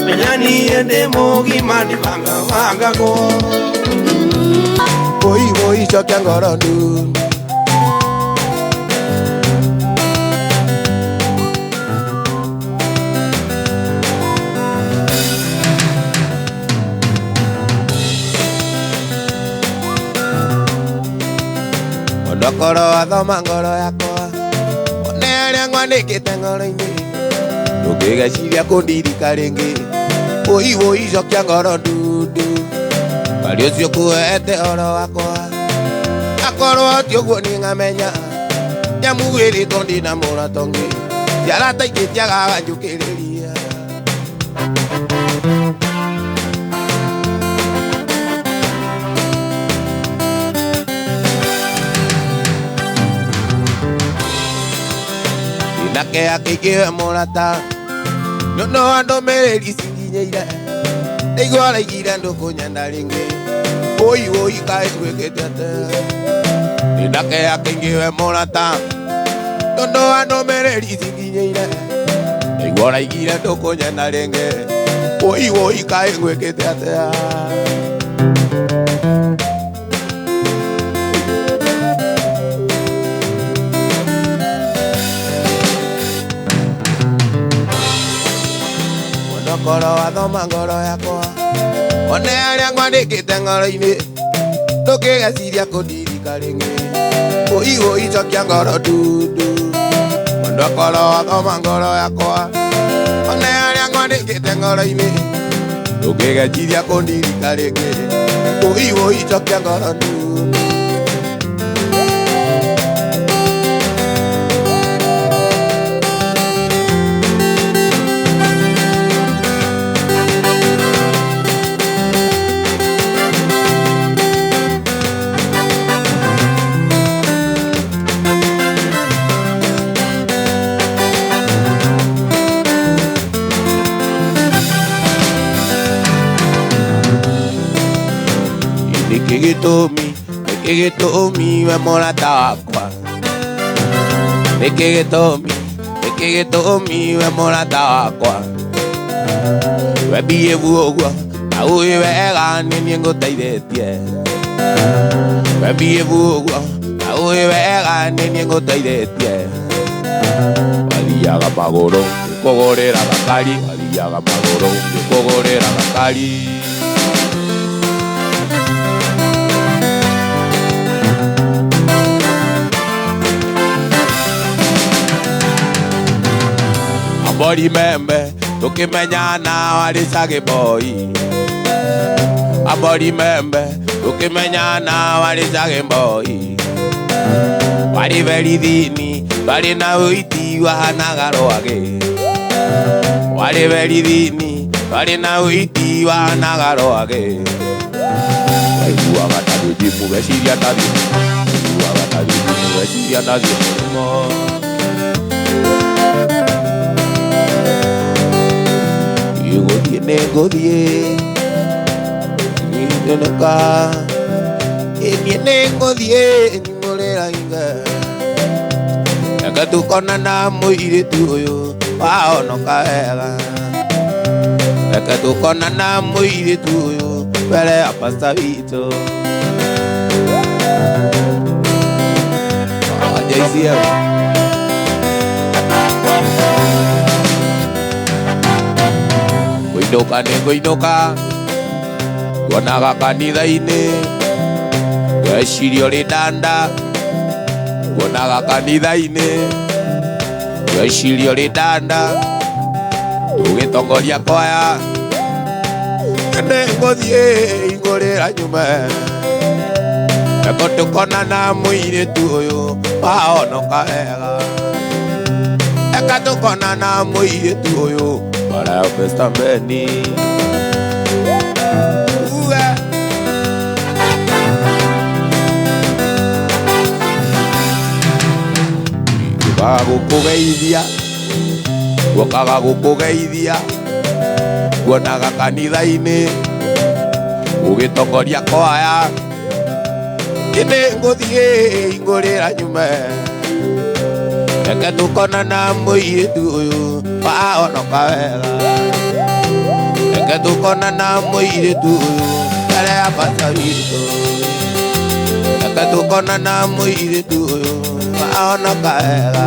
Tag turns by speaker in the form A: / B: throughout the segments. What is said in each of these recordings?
A: Menya niĩ ndĩ mũgima ndibangabangagwo.
B: Woi woi cokia ngoro ndundu. Ondokoro athoma ngoro yakwa, one arĩa ngwandĩkĩte ngoro-inĩ, ndũngĩgeciria kũndirika rĩngĩ. Woi woi cokia ngoro ndundu. Kari ũcio kuete oro wakwa, akorwo ti ũguo nĩngamenya. Nĩamu wĩrĩtwo ndĩna mũrata ũngĩ, ciarata ingĩ tiagaga njũkĩrĩria. Ndĩna kĩeha kĩingĩ we mũrata, nĩũndũ wa ndũmĩrĩri cinginyĩire. Ndaigua ũraigire ndũkũnyenda rĩngĩ. Woi woi kaĩ gwĩkĩte atĩa? Ndĩna kĩeha kĩingĩ we mũrata, tondũ wa ndũmĩrĩri cinginyĩire. Ndaigua ũraigire ndũkũnyenda rĩngĩ. Woi woi kaĩ gwĩkĩte atĩa? Ondokoro wathoma ngoro yakwa, one arĩa ngwandĩkĩte ngoro-inĩ, ndũngĩgeciria kũndirika rĩngĩ. Woi woi cokia ngoro ndundu. Ondokoro wathoma ngoro yakwa, one arĩa ngwandĩkĩte ngoro-inĩ, ndũngĩgeciria kũndirika rĩngĩ. Woi woi cokia ngoro ndundu. Nĩkĩ gĩtũmi, nĩkĩ gĩtũmi we mũrata wakwa? Nĩkĩ gĩtũmi, nĩkĩ gĩtũmi we mũrata wakwa? We behave ũguo na ũĩ wega nĩ niĩ ngũteithĩtie. We behave ũguo na ũĩ wega nĩ niĩ ngũteithĩtie. Wathiaga magũrũ ngĩkũgũrĩra gakari, wathiaga magũrũ ngĩkũgũrĩra gakari. Ambori membe tukimenyana warĩ cagĩ boy. Ambori membe tukimenyana warĩ cagĩ boy. Warĩ very thini, warĩ na ũiti wahanaga rwagĩ. Warĩ very thini, warĩ na ũiti wahanaga rwagĩ. Waiguaga ta thimu weciria ta thimu, waiguaga ta thimu weciria ta thimu. Ngũthiĩ nĩngũthiĩ nĩnyonoka, niĩ nĩngũthiĩ nyumũrĩra inga. Reke tũkonana mũirĩtu ũyũ wahonoka wega. Reke tũkonana mũirĩtu ũyũ mbere ya pasta witũ. Oh, JCM. Ngũinũka nĩngũinũka, nguonaga kanitha-inĩ, ngeciria ũrĩ ndanda. Nguonaga kanitha-inĩ, ngeciria ũrĩ ndanda. Tũgĩtongoria kwaya, nĩngũthiĩ ingũrĩra nyume. Reke tũkonana mũirĩtu ũyũ wahonoka wega. Reke tũkonana mũirĩtu ũyũ bara ya Pesta Mbeni. Uwe. Ngũkaga gũkũgeithia, ngũkaga gũkũgeithia, nguonaga kanitha-inĩ, ũgĩtongoria kwaya. Nĩngũthiĩ ingũrĩra nyume. Reke tũkonana mũirĩtu ũyũ wahonoka wega. Reke tũkonana mũirĩtu ũyũ mbere ya baba witũ. Reke tũkonana mũirĩtu ũyũ ahonoka wega.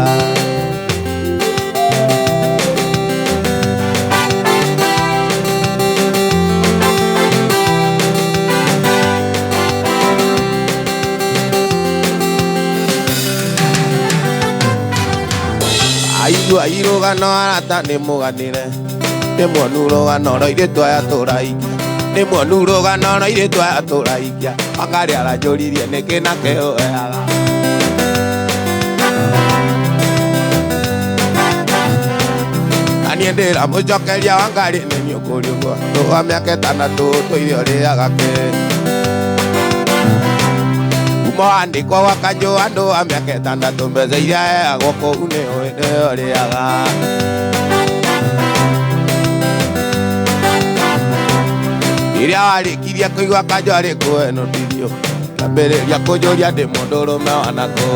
B: Aigua irũgano arata nĩ mũganĩre, nĩ muonu rũgano rwa airĩtu aya tũraikia, nĩ muonu rũgano rwa airĩtu aya tũraikia. Wangarĩ aranjũririe nĩkĩ nake ũheaga. Na niĩ ndĩramũcokeria Wangarĩ nĩ niĩ ũkũriũgwo, rũa mĩaka ĩtandatũ tũire ũrĩaga kĩ. Kuma wandĩkwo gwa kanjũ andũ a mĩaka ĩtandatũ mbeca iria heagwo kũu nĩ ũrĩaga. Rĩrĩa warĩkirie kũigua kanjũ arĩ kũhenũkirio, kĩambĩrĩria kũnjũria ndĩ mũndũrũme wanakũ.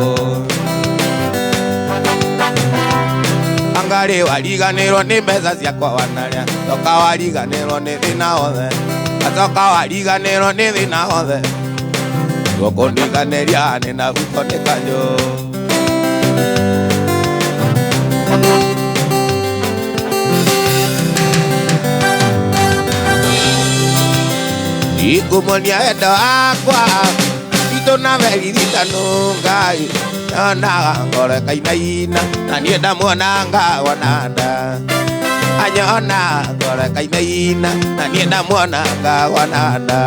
B: Wangarĩ wariganĩrwo nĩ mbeca ciakwa wanarĩa, coka wariganĩrwo nĩ thĩna wothe, acoka wariganĩrwo nĩ thĩna wothe. Gũkũndiganĩria nĩ na huko nĩ kanjũ. Ikũmonia endo akwa itũ na meririkano Ngai, nyonaga ngoro ĩkainaina na niĩ ndamuona ngagwa na nda. Anyona ngoro ĩkainaina na niĩ ndamuona ngagwa na nda.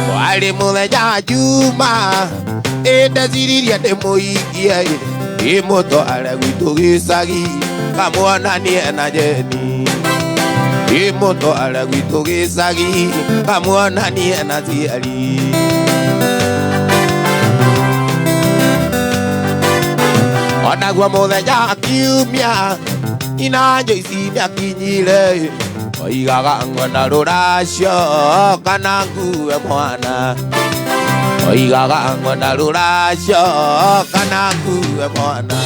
B: Warĩ mũthenya wa Juma ĩndeciririe ndĩmũikie, ĩmũtware gwitũ gĩcagi kamuonanie na Jeni. Ĩmũtware gwitũ gĩcagi kamuonanie na ciari. Onaguo mũthenya wa Kiumia ina Joyce nĩakinyire, oigaga ngwenda rũracio kana ngue mwana. Oigaga ngwenda rũracio kana ngue mwana.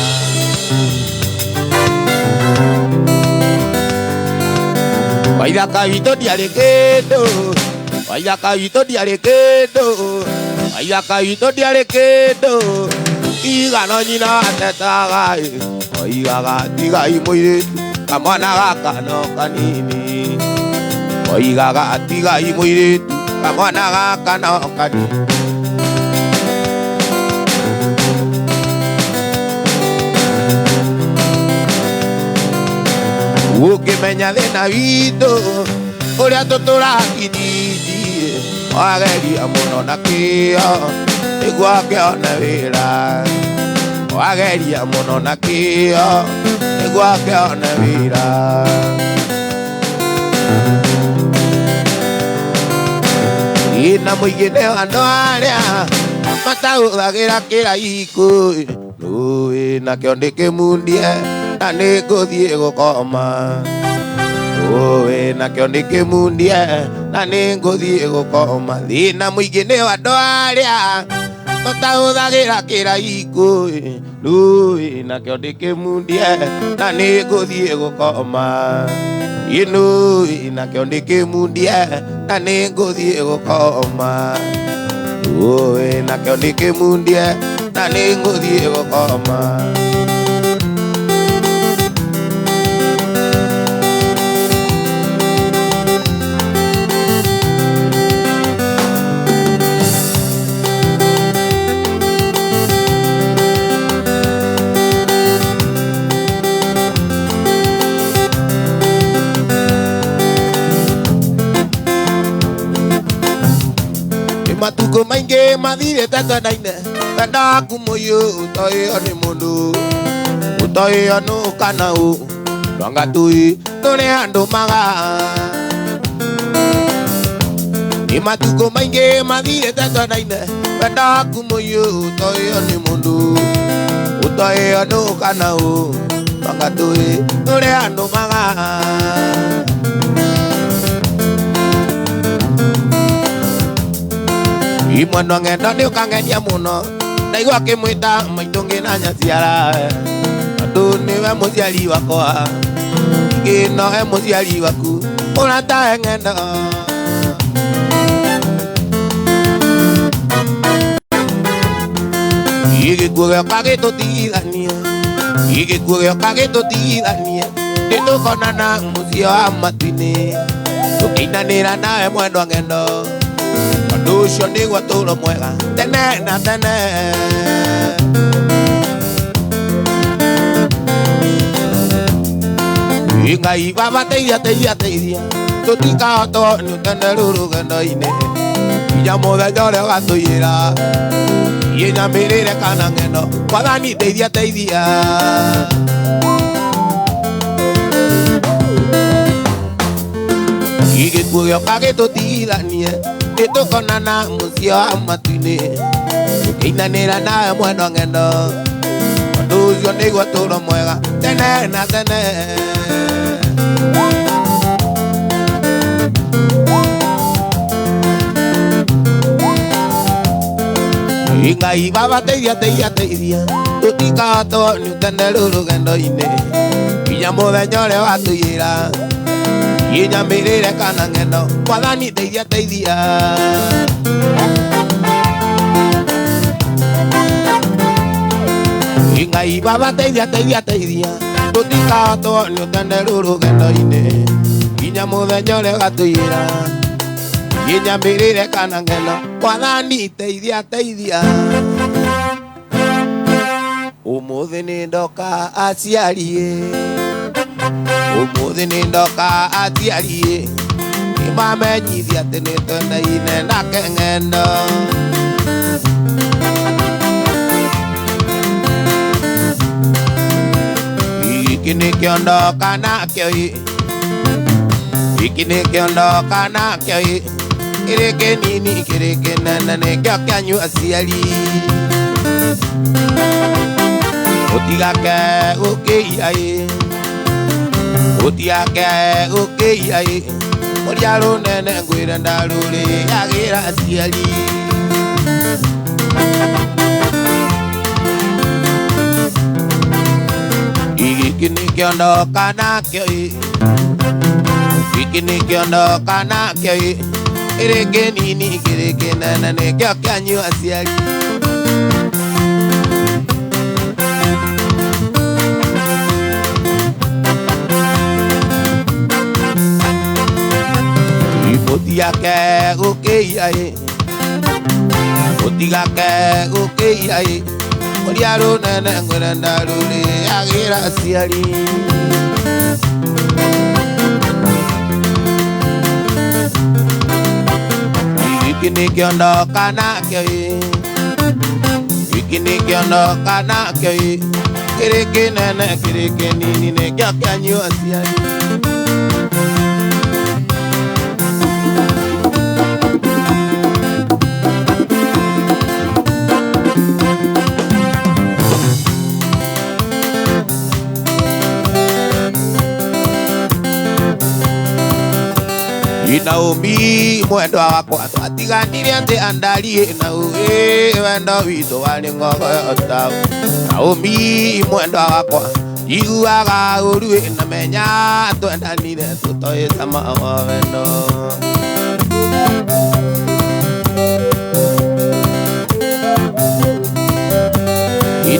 B: Waithaka witũ ndiarĩ kĩndũ, waithaka witũ ndiarĩ kĩndũ, waithaka witũ ndiarĩ kĩndũ. Igano nyina atetaga, oigaga tigai mũirĩtu kamwana gaka no kanini. Oigaga tigai mũirĩtu kamwana gaka no kanini. Ũngĩmenya thĩna witũ ũrĩa tũtũraga kijiji, wageria mũno na kĩo nĩguo akĩone wĩra. Wageria mũno na kĩo nĩguo akĩone wĩra. Ĩna mũingĩ nĩ andũ arĩa matahũthagĩra kĩraikũ, nũĩ nakĩo ndĩkĩmundie na nĩngũthiĩ gũkoma. Ũĩ nakĩo ndĩkĩmundie na nĩngũthiĩ gũkoma. Thĩna mũingĩ nĩ andũ arĩa matahũthagĩra kĩraikũ, nũĩ nakĩo ndĩkĩmundie na nĩngũthiĩ gũkoma. Nũĩ nakĩo ndĩkĩmundie na nĩngũthiĩ gũkoma. Ũĩ nakĩo ndĩkĩmundie na nĩngũthiĩ gũkoma. Matukũ maingĩ mathirĩte twendaine, wendaku mũiyũ ũtoĩo nĩ mũndũ, ũtoĩo nũ kana ũ, ndwanga tũĩ tũrĩ andũ maga. Nĩ matukũ maingĩ mathirĩte twendaine, wendaku mũiyũ ũtoĩo nĩ mũndũ, ũtoĩo nũ kana ũ, ndwanga tũĩ tũrĩ andũ maga. Imwana ng'endo nĩ ũkangenia mũno, ndaigua akĩmwĩta maitũ ngĩna nyaciara, tondũ nĩwe Mũciari wakwa ningĩ nowe mũciari waku mũrata ng'endo. Gĩkuũ gĩoka gĩtũtigithanie, gĩkuũ gĩoka gĩtũtigithanie, nĩtũkonana mũciĩ wa matu-inĩ, tũkĩinanĩra nawe mwendwa ng'endo, tondũ ũcio nĩguo tũro mwega tene na tene. Ngai baba teithia teithia teithia, tũtikahotwo nĩ ũtenderu rũgendo-inĩ, nginya mũthenya ũrĩa ũgatũiyĩra nyamĩrĩre kana ng'endo, Mwathani teithia teithia. Gĩkuũ gĩoka gĩtũtigithanie, nĩtũkonana mũciĩ wa matu-inĩ, tũkĩinanĩra nawe mwendwa ng'endo, tondũ ũcio nĩguo tũro mwega tene na tene. Ngai baba teithia teithia teithia, tũtikahotwo nĩ ũtenderu rũgendo-inĩ, nginya mũthenya ũrĩa ũgatũiyĩra nyamĩrĩre kana ng'endo, Mwathani teithia teithia. Ngai baba teithia teithia teithia, tũtikahotwo nĩ ũtenderu rũgendo-inĩ, nginya mũthenya ũrĩa ũgatũiyĩra nyamĩrĩre kana ng'endo, Mwathani teithia teithia. Ũmũthĩ nĩ ndoka aciari, ũmũthĩ nĩ ndoka aciari, nĩmamenyithia atĩ nĩtwendaine nake ng'endo. Gĩkĩ nĩkĩo ndoka nakĩo ĩ, gĩkĩ nĩkĩo ndoka nakĩo ĩ, kĩrĩ kĩnini kĩrĩ kĩnene nĩkĩo kĩanyu aciari. Mũtigake gũkĩiya ĩ, mũtigake gũkĩiya ĩ, mũrĩa rũnene ngwĩre ndarũrĩagĩra aciari. Gĩkĩ nĩkĩo ndoka nakĩo ĩ, gĩkĩ nĩkĩo ndoka nakĩo ĩ, kĩrĩ kĩnini kĩrĩ kĩnene nĩkĩo kĩanyu aciari. Mũtigake gũkĩiya ĩ, mũtigake gũkĩiya ĩ, mũrĩa rũnene ngwĩre ndarũrĩagĩra aciari. Gĩkĩ nĩkĩo ndoka nakĩo ĩ, gĩkĩ nĩkĩo ndoka nakĩo ĩ, kĩrĩ kĩnene kĩrĩ kĩnini nĩkĩo kĩanyu aciari. Naomi mwendwa wakwa twatiganire atĩ andarie na ũĩ wendo witũ warĩ ng'ogoyota. Naomi mwendwa wakwa iguaga ũru na menya twendanire tũtoĩ cama wa wendo.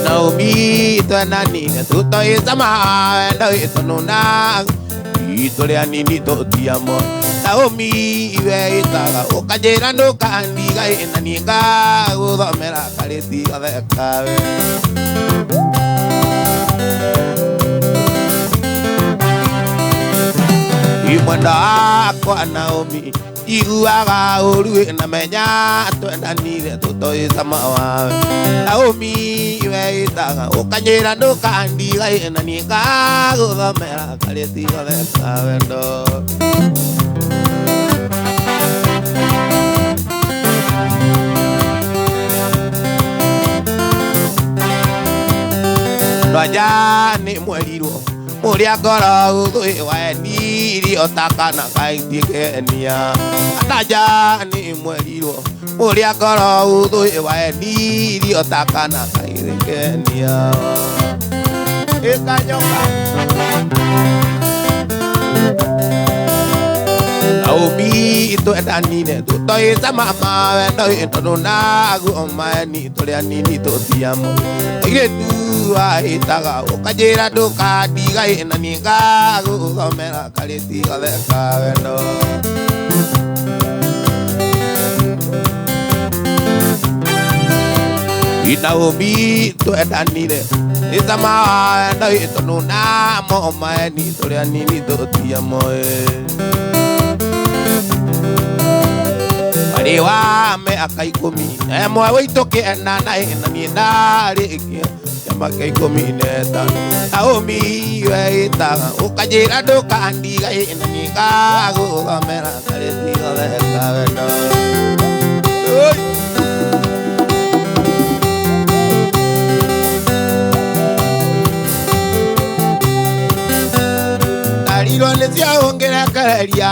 B: Naomi twendanire tũtoĩ cama wa wendo witũ nũna itũ rĩa nini tũtiamo. Naomi iwe ĩtaga ũkanjĩra ndũkandiga na niĩ ngagũthomera karĩti gathekawe. Mwenda wakwa Naomi iguaga ũru na menya twendanire tũtoĩ cama wawe. Naomi iwe ĩtaga ũkanjĩra ndũkandiga na niĩ ngagũthomera karĩti gatheka wendo. Andũ anja nĩ mwerirwo mũrĩa ngoro ũthũĩ waendirie o ta kana kaingĩkenia. Andũ anja nĩ mwerirwo mũrĩa ngoro ũthũĩ waendirie o ta kana kaingĩkenia. Ĩkanyoka Naomi twendanire tũtoĩte mama wendo tondũ nagu maeni tũrĩa nini tũtiamo airĩtu wahĩtaga ũkanjĩra ndũkandiga na niĩ ngagũthomera karĩti gothe ka wendo. Naomi twendanire ĩtama wendo tondũ namo maeni tũrĩa nini tũtiamo Marĩ wa mĩaka 11 witũ kĩenda na ĩna niĩ ndarĩkia kĩama kĩa 15. Naomi weĩtaga ũkanjĩra ndũkandiga na niĩ ngagũthomera karĩti gothe ka wendo. Ndarirwo nĩ cia ũngĩrekereria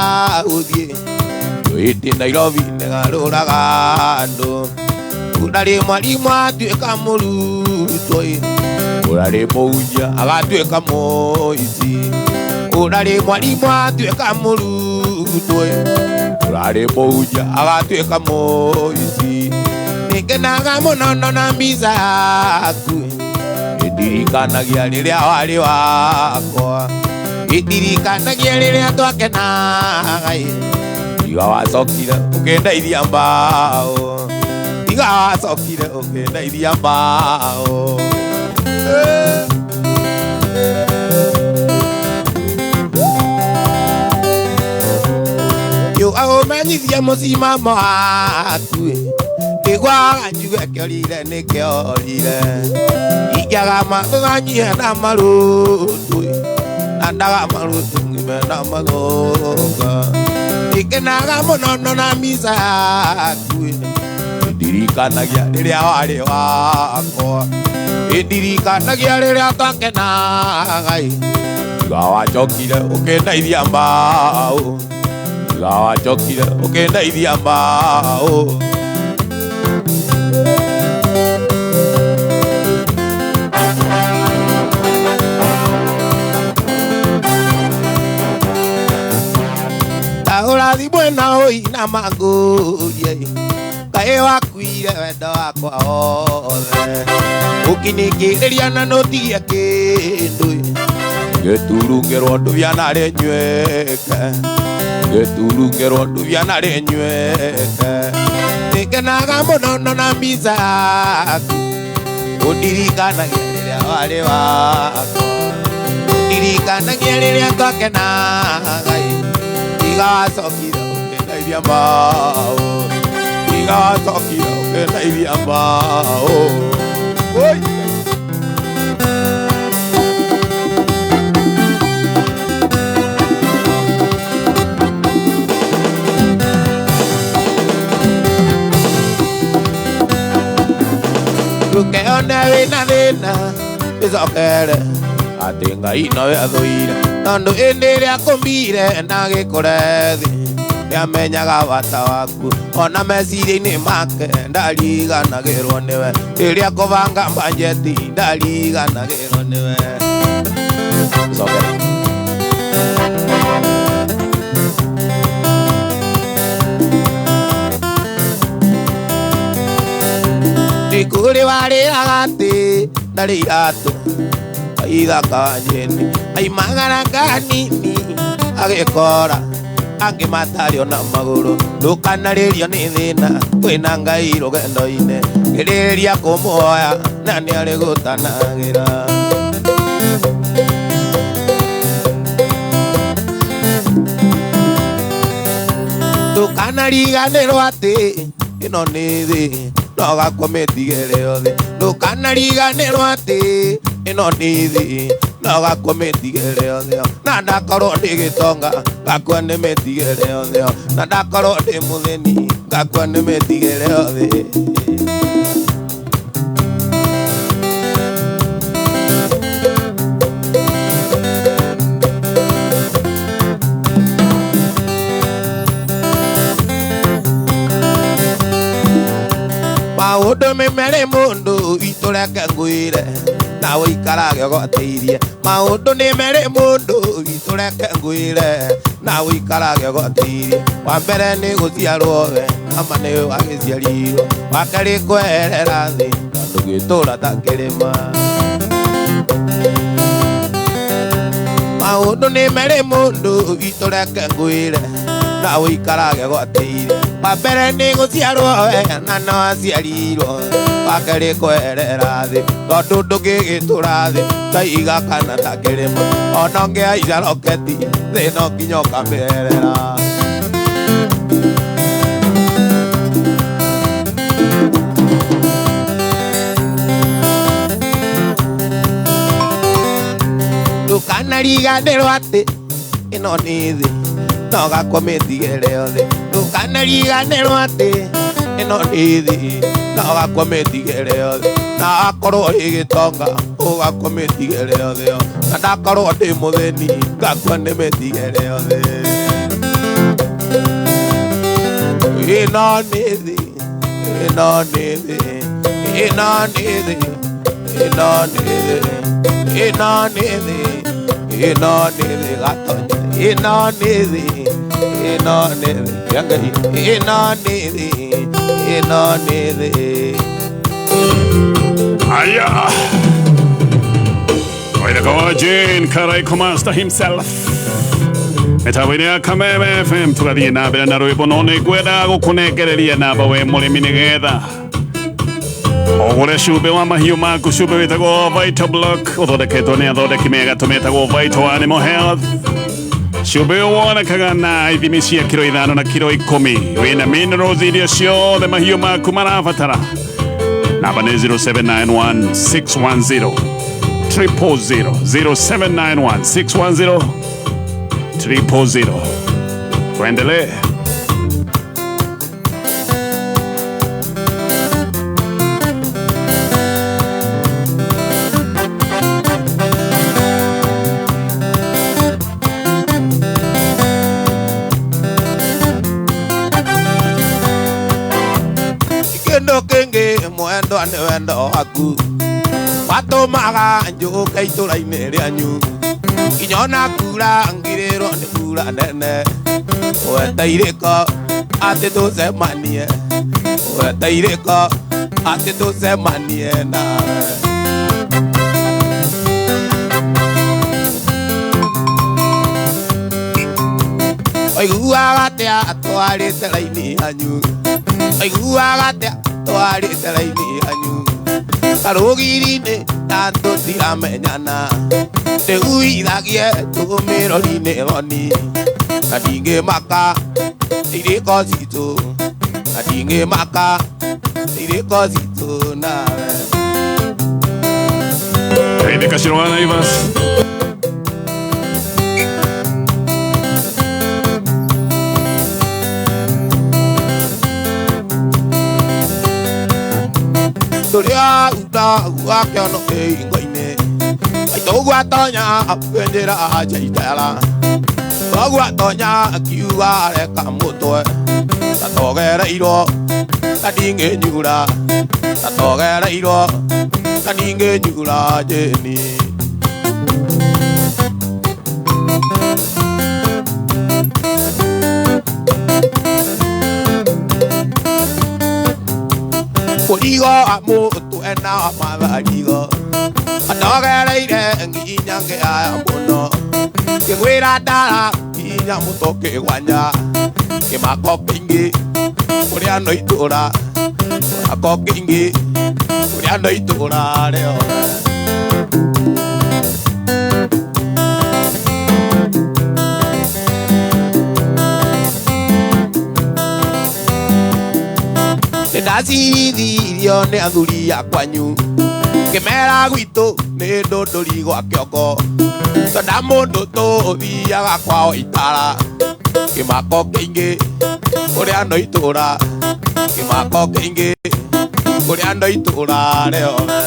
B: ũthiĩ Ĩndĩ Nairobi nĩgarũraga andũ ũrarĩ mwarimũ atuĩka mũrutwo ũrarĩ mũhunjia agatuĩka mũici ũrarĩ mwarimũ atuĩka mũrutwo ũrarĩ mũhunjia agatuĩka mũici. Nĩngenaga mũno ndona mbica yaku ĩndirikanagia rĩrĩa warĩ wakwa ĩndirikanagia rĩrĩa twakenaga tiga wacokire ũkĩndeithia mbao tiga wacokire ũkĩndeithia mbao. Yũ aũmenyithie mũcimamo waku ndĩgwaga njuge kĩorire nĩkĩorire ingĩaga mathũganyie na marũtũ na ndaga marũtũ ng'ime na mathũka. Nĩngenaga mũno ndona mbica yaku ĩndirikanagia rĩrĩa warĩ wakwa ĩndirikanagia rĩrĩa twakenaga tiga wacokire ũkĩndeithia mbao tiga wacokire ũkĩndeithia mbao. Ũrathi mwena ũina mangũrie kaĩ wakuire wendo wakwa wothe ũkinĩkĩrĩria na nũtigie kĩndũ ngĩturungĩrwo ndubia narĩ nywĩke ngĩturungĩrwo ndubia narĩ nywĩke. Nĩngenaga mũno ndona mbica yaku ũndirikanagia rĩrĩa warĩ wakwa ũndirikanagia rĩrĩa twakenaga tiga wacokire ũkĩndeithia mbao tiga wacokire ũkĩndeithia mbao. Ndũkeone wĩna thĩna ĩcokere atĩ Ngai nowe athũire tondũ ĩndĩ ĩrĩa akũmbire na agĩkũre thĩ nĩamenyaga bata waku ona meciria-inĩ make ndariganagĩrwo nĩwe rĩrĩa akũbanga mbanjeti ndariganagĩrwo nĩwe. Ĩcokere. Ndikũrĩ warĩraga atĩ ndarĩ iratũ ithaka njeni aimagara kanini agĩkora angĩ matario na magũrũ ndũkanarĩrio nĩ thĩna kwĩna Ngai rũgendo-inĩ ngĩrĩrĩria kũmũhoya na nĩarĩgũtanagĩra. Ndũkanariganĩrwo atĩ ĩno nĩ thĩ no gakua mĩtigĩre yothe ndũkanariganĩrwo atĩ ĩno nĩ thĩ no gakua mĩtigĩre yothe na ndakorwo ndĩ gĩtonga ngakua nĩ mĩtigĩre yothe na ndakorwo ndĩ mũthĩni ngakua nĩ mĩtigĩre yothe. Maũndũ memere mũndũ itũreke ngwĩre Nawe ikarage ũgwatĩirie maũndũ nĩ merĩ mũndũ witũ reke ngwĩre nawe ikarage ũgwatĩirie wa mbere nĩ gũciarwo we ama nĩ wagĩciarirwo wa kerĩ kweherera thĩ tondũ gwĩtũra ta kĩrĩma maũndũ nĩ merĩ mũndũ witũ reke ngwĩre nawe ikarage ũgwatĩirie wa mbere nĩ gũciarwo we na no aciarirwo wa kerĩ kweherera thĩ tondũ ndũngĩgĩtũra thĩ taiga kana ta kĩrĩma ona ũngĩhaica roketi thĩ no nginya ũkamĩherera. Ndũkanariganĩrwo atĩ ĩno nĩ thĩ no gakwa mĩtigĩre othe ndũkanariganĩrwo atĩ ĩno nĩ thĩ no gakwa mĩtigĩre othe na akorwo ĩ gĩtonga ũgakwa mĩtigĩre othe na ndakorwo ndĩ mũthĩni ngakua nĩ mĩtigĩre othe ĩno nĩ thĩ ĩno nĩ thĩ ĩno nĩ thĩ ĩno nĩ thĩ ĩno nĩ thĩ ĩno nĩ thĩ gatonya ĩno nĩ thĩ ĩno nĩ thĩ ya Ngai ĩno nĩ thĩ ĩno nĩ thĩ.
C: Aya! Koireko Jane Karaiko Master himself. Mĩtambo-inĩ ya Kameme FM tũgathiĩ na mbere na rwĩmbo no nĩ ngwenda gũkũnengereria namba we mũrĩmi nĩgetha ũgũre cumbĩ wa mahiũ maku cumbĩ wĩtagwo Vital Block ũthondeketwo nĩ athondeki mega tũmetagwo Vital Animal Health. Cumbĩ ũyũ wonekaga na ithimi cia kiro 5 na kiro 10 wĩna minerals iria ciothe mahiũ maku marabatara. Namba nĩ 0791 610 000 0791 610 000. Tuendelee.
B: Kĩndũ kĩngĩ mwendwa nĩ wendo waku watũmaga njũke itũra-inĩ rĩanyu nginya ona kura ngirĩrwo nĩ kura nene weteirĩko atĩ tũcemanie weteirĩko atĩ tũcemanie nawe. Waiguaga atĩa twarĩte raini yanyu waiguaga atĩa twarĩte raini yanyu karũgiri-inĩ na tũtiramenyana ndĩguithagie tũmĩrori-inĩ thoni na ndingĩmaka irĩko citũ na ndingĩmaka irĩko citũ nawe.
C: Twende Kashirwana Naivas.
B: Tũrĩa uta wakĩono kĩhingo-inĩ maitũguo atonya akĩnjĩra njaitara thoguo atonya akiuga areka mũtwe ta togereirwo ta ndingĩnyura ta togereirwo ta ndingĩnyura njĩni. Mũrigo mũtwe na matharigo anogereire nginya ngĩaya mũno ngĩgwĩra ndara nginya mũtũ kĩgwanya kĩmako kĩingĩ kũrĩa no itũra kĩmako kĩingĩ kũrĩa no itũra rĩothe. Ndacithirio nĩ athuri a kwanyu ngĩmera gwitũ nĩ ndũndũri gwa kĩongo tonda mũndũ tũthiaga kwao itara kĩmako kĩingĩ kũrĩa no itũra kĩmako kĩingĩ kũrĩa no itũra rĩothe.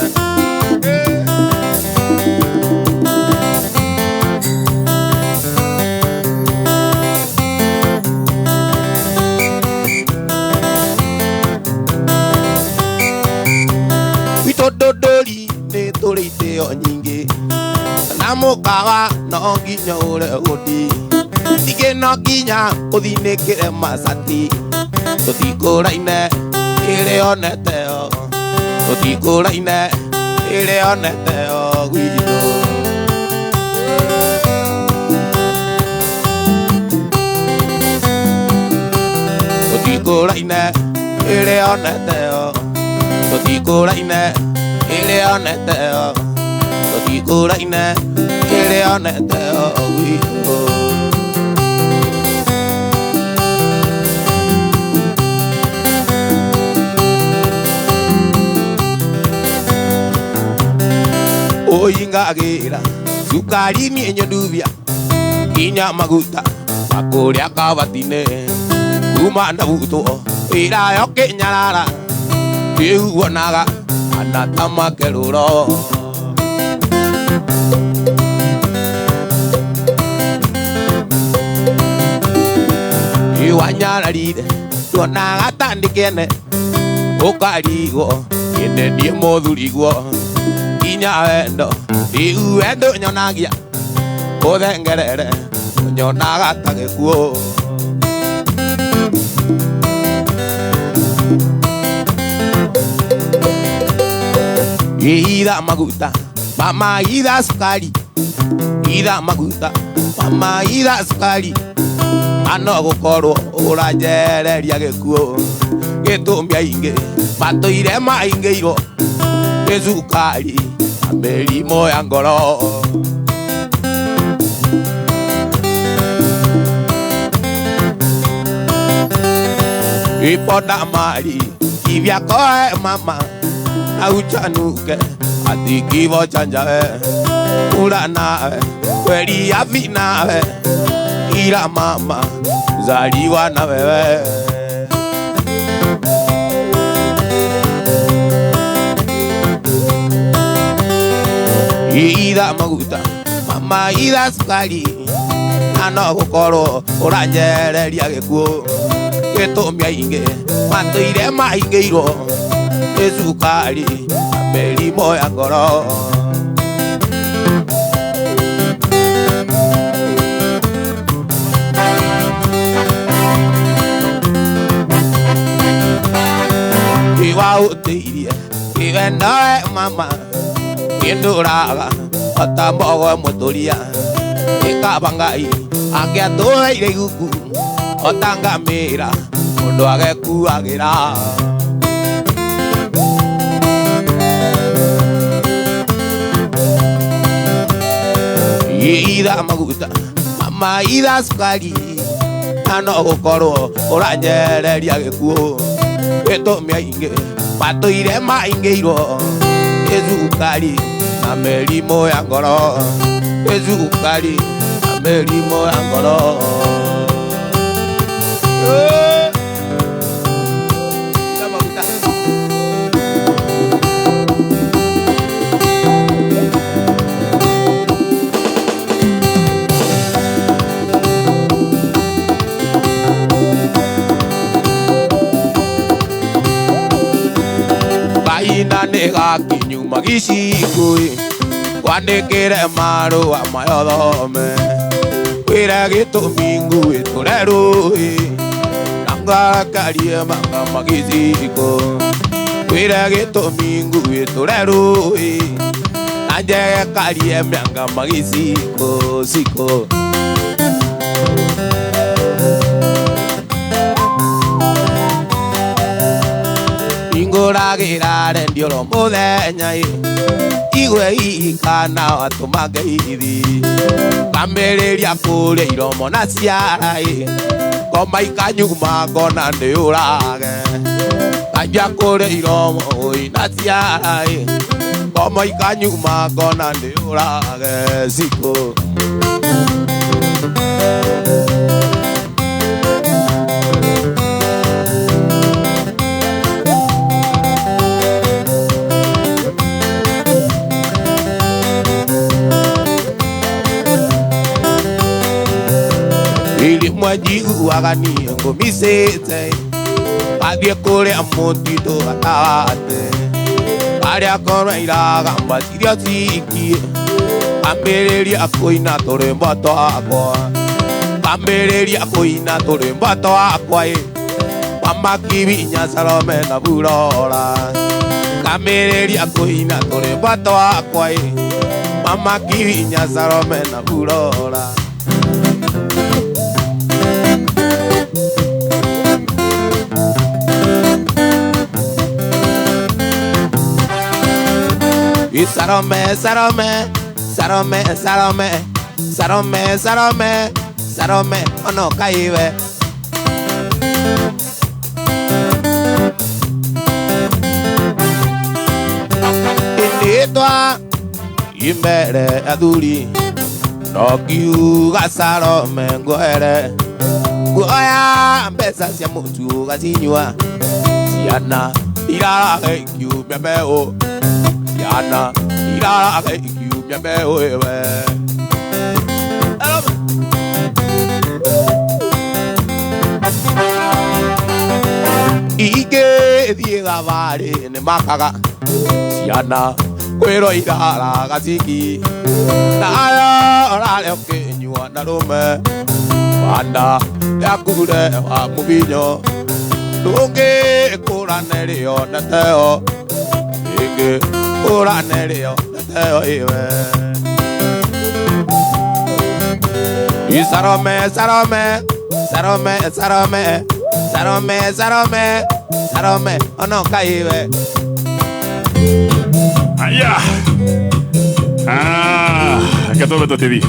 B: Ndũndũri nĩ tũrĩ itĩo Na mũkawa no nginya ũre ũndi ningĩ no nginya ũthinĩkĩre macati tũtikũraine ĩrĩ oneteo tũtikũraine ĩrĩ oneteo gwitũ. Tũtikũraine ĩrĩ oneteo tũtikũraine ĩrĩ oneteo tũtikũraine ĩrĩ oneteo gwitũ. Oingagĩra cukari niĩ nyendubia nginya maguta makũrĩa kabatinĩ kuma ndabutwo wĩra yo kĩnyarara ndĩuonaga kana ta makerũro. Iwanyararire tuonaga ta ndĩkene ũkarigwo kĩne ndiĩ mũthurigwo nginya wendo rĩu wendo nyonagia ũthengerere nyonaga ta gĩkuũ. Itha maguta mama itha sukari itha maguta mama itha sukari ano gũkorwo ũranjereria gĩkuũ gĩtũmi aingĩ matũire maingĩirwo nĩ cukari na mĩrimũ ya ngoro. Iponda mali kivyakoe mama na uchanuke ati kivo chanjawe ula nawe kweli afi nawe ila mama zaliwa na wewe. Itha maguta mama itha sukari na no gũkorwo ũranjereria gĩkuũ gĩtũmi aingĩ matũire maingĩirwo nĩ cukari na mĩrimũ ya ngoro. Iwaũtĩirie kĩwendoe mama kĩndũraga ota mbogo mũtũria ĩkaba Ngai angĩatũheire iguku ota ngamĩra mũndũ agekuagĩra. Itha maguta mama itha sukari na no gũkorwo ũranjereria gĩkuũ gĩtũmi aingĩ matũire maingĩirwo nĩ cukari na mĩrimũ ya ngoro nĩ cukari na mĩrimũ ya ngoro. Itha maguta. Kaina nĩ gakinyuma gĩcikũĩ kwandĩkĩre marũa mayothome wĩre gĩtũmi nguĩtũre rũĩ na ngakarie manga magĩciko wĩre gĩtũmi nguĩtũre rũĩ na njegekarie mĩanga magĩciko ciko. Ingũragĩra rendio oro mũthenya ĩ igwe ikana atũ mangeithi ngambĩrĩria kũrĩa iromo na ciara ĩ ngoma ikanyuma ngona ndĩũrage nganjia kũrĩa iromo ĩ na ciara ĩ ngoma ikanyuma ngona ndĩũrage cikũ. Mwanjiguaga niĩ ngũmicĩte ngathiĩ kũrĩa mũtitũ gatagatĩ karĩa korwo iragamba cirio cikie Ambĩrĩria kũina tũrwĩmbo twakwa, ambĩrĩria kũina tũrwĩmbo twakwa ĩ. Mama Kibinya, Salome na Burora, kambĩrĩria kũina tũrwĩmbo twakwa ĩ. Mama Kibinya, Salome na Burora. Salome, Salome, Salome, Salome, Salome, Salome, Salome, ono kaiwe. Inditwa imbere athuri no kiuga Salome ngwere nguoya mbeca cia mũtu ũgacinyua ciana irarage ikiumia mbeũ ciana irarage ikiumia mbeũ ĩwe. Ingĩ thiĩ thabarĩ nĩ makaga ciana kwĩrwo iraraga ciki nayo ũrarĩa ũkĩnyua na rũme banda yakure wa mũbinyo ndũngĩ kũrane rĩo na teo ĩngĩ kũrane rĩo na teo ĩwe. Salome, Salome, Salome, Salome, Salome, Salome, Salome, ono kaiwe.
C: Aya. Ah, gatobe tũtithie.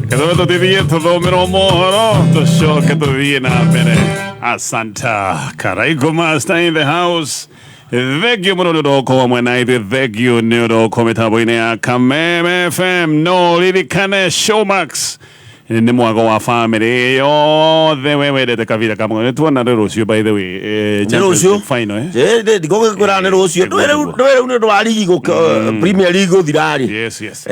C: Gatobe tũtithie tũthomere mohoro tũcoke tũthiĩ na mbere. Asanta Karaiko Master in the house. Thank you mũno nĩ ũndũ wa gũkorwo mwena ithuĩ. Thank you nĩ ũndũ wa gũkorwo mĩtambo-inĩ ya Kameme FM. No ririkane Showmax nĩ mwago wa family yothe we wendete kabira kamwe. Nĩ tuona nĩ rũciũ by the way. Champions
D: rũciũ?
C: League final eh.
D: Ndigũgĩkwĩra nĩ rũciũ. Ndũĩ rĩu nĩ ũndũ wa ligi Premier League gũthira-rĩ.
C: Yes, yes.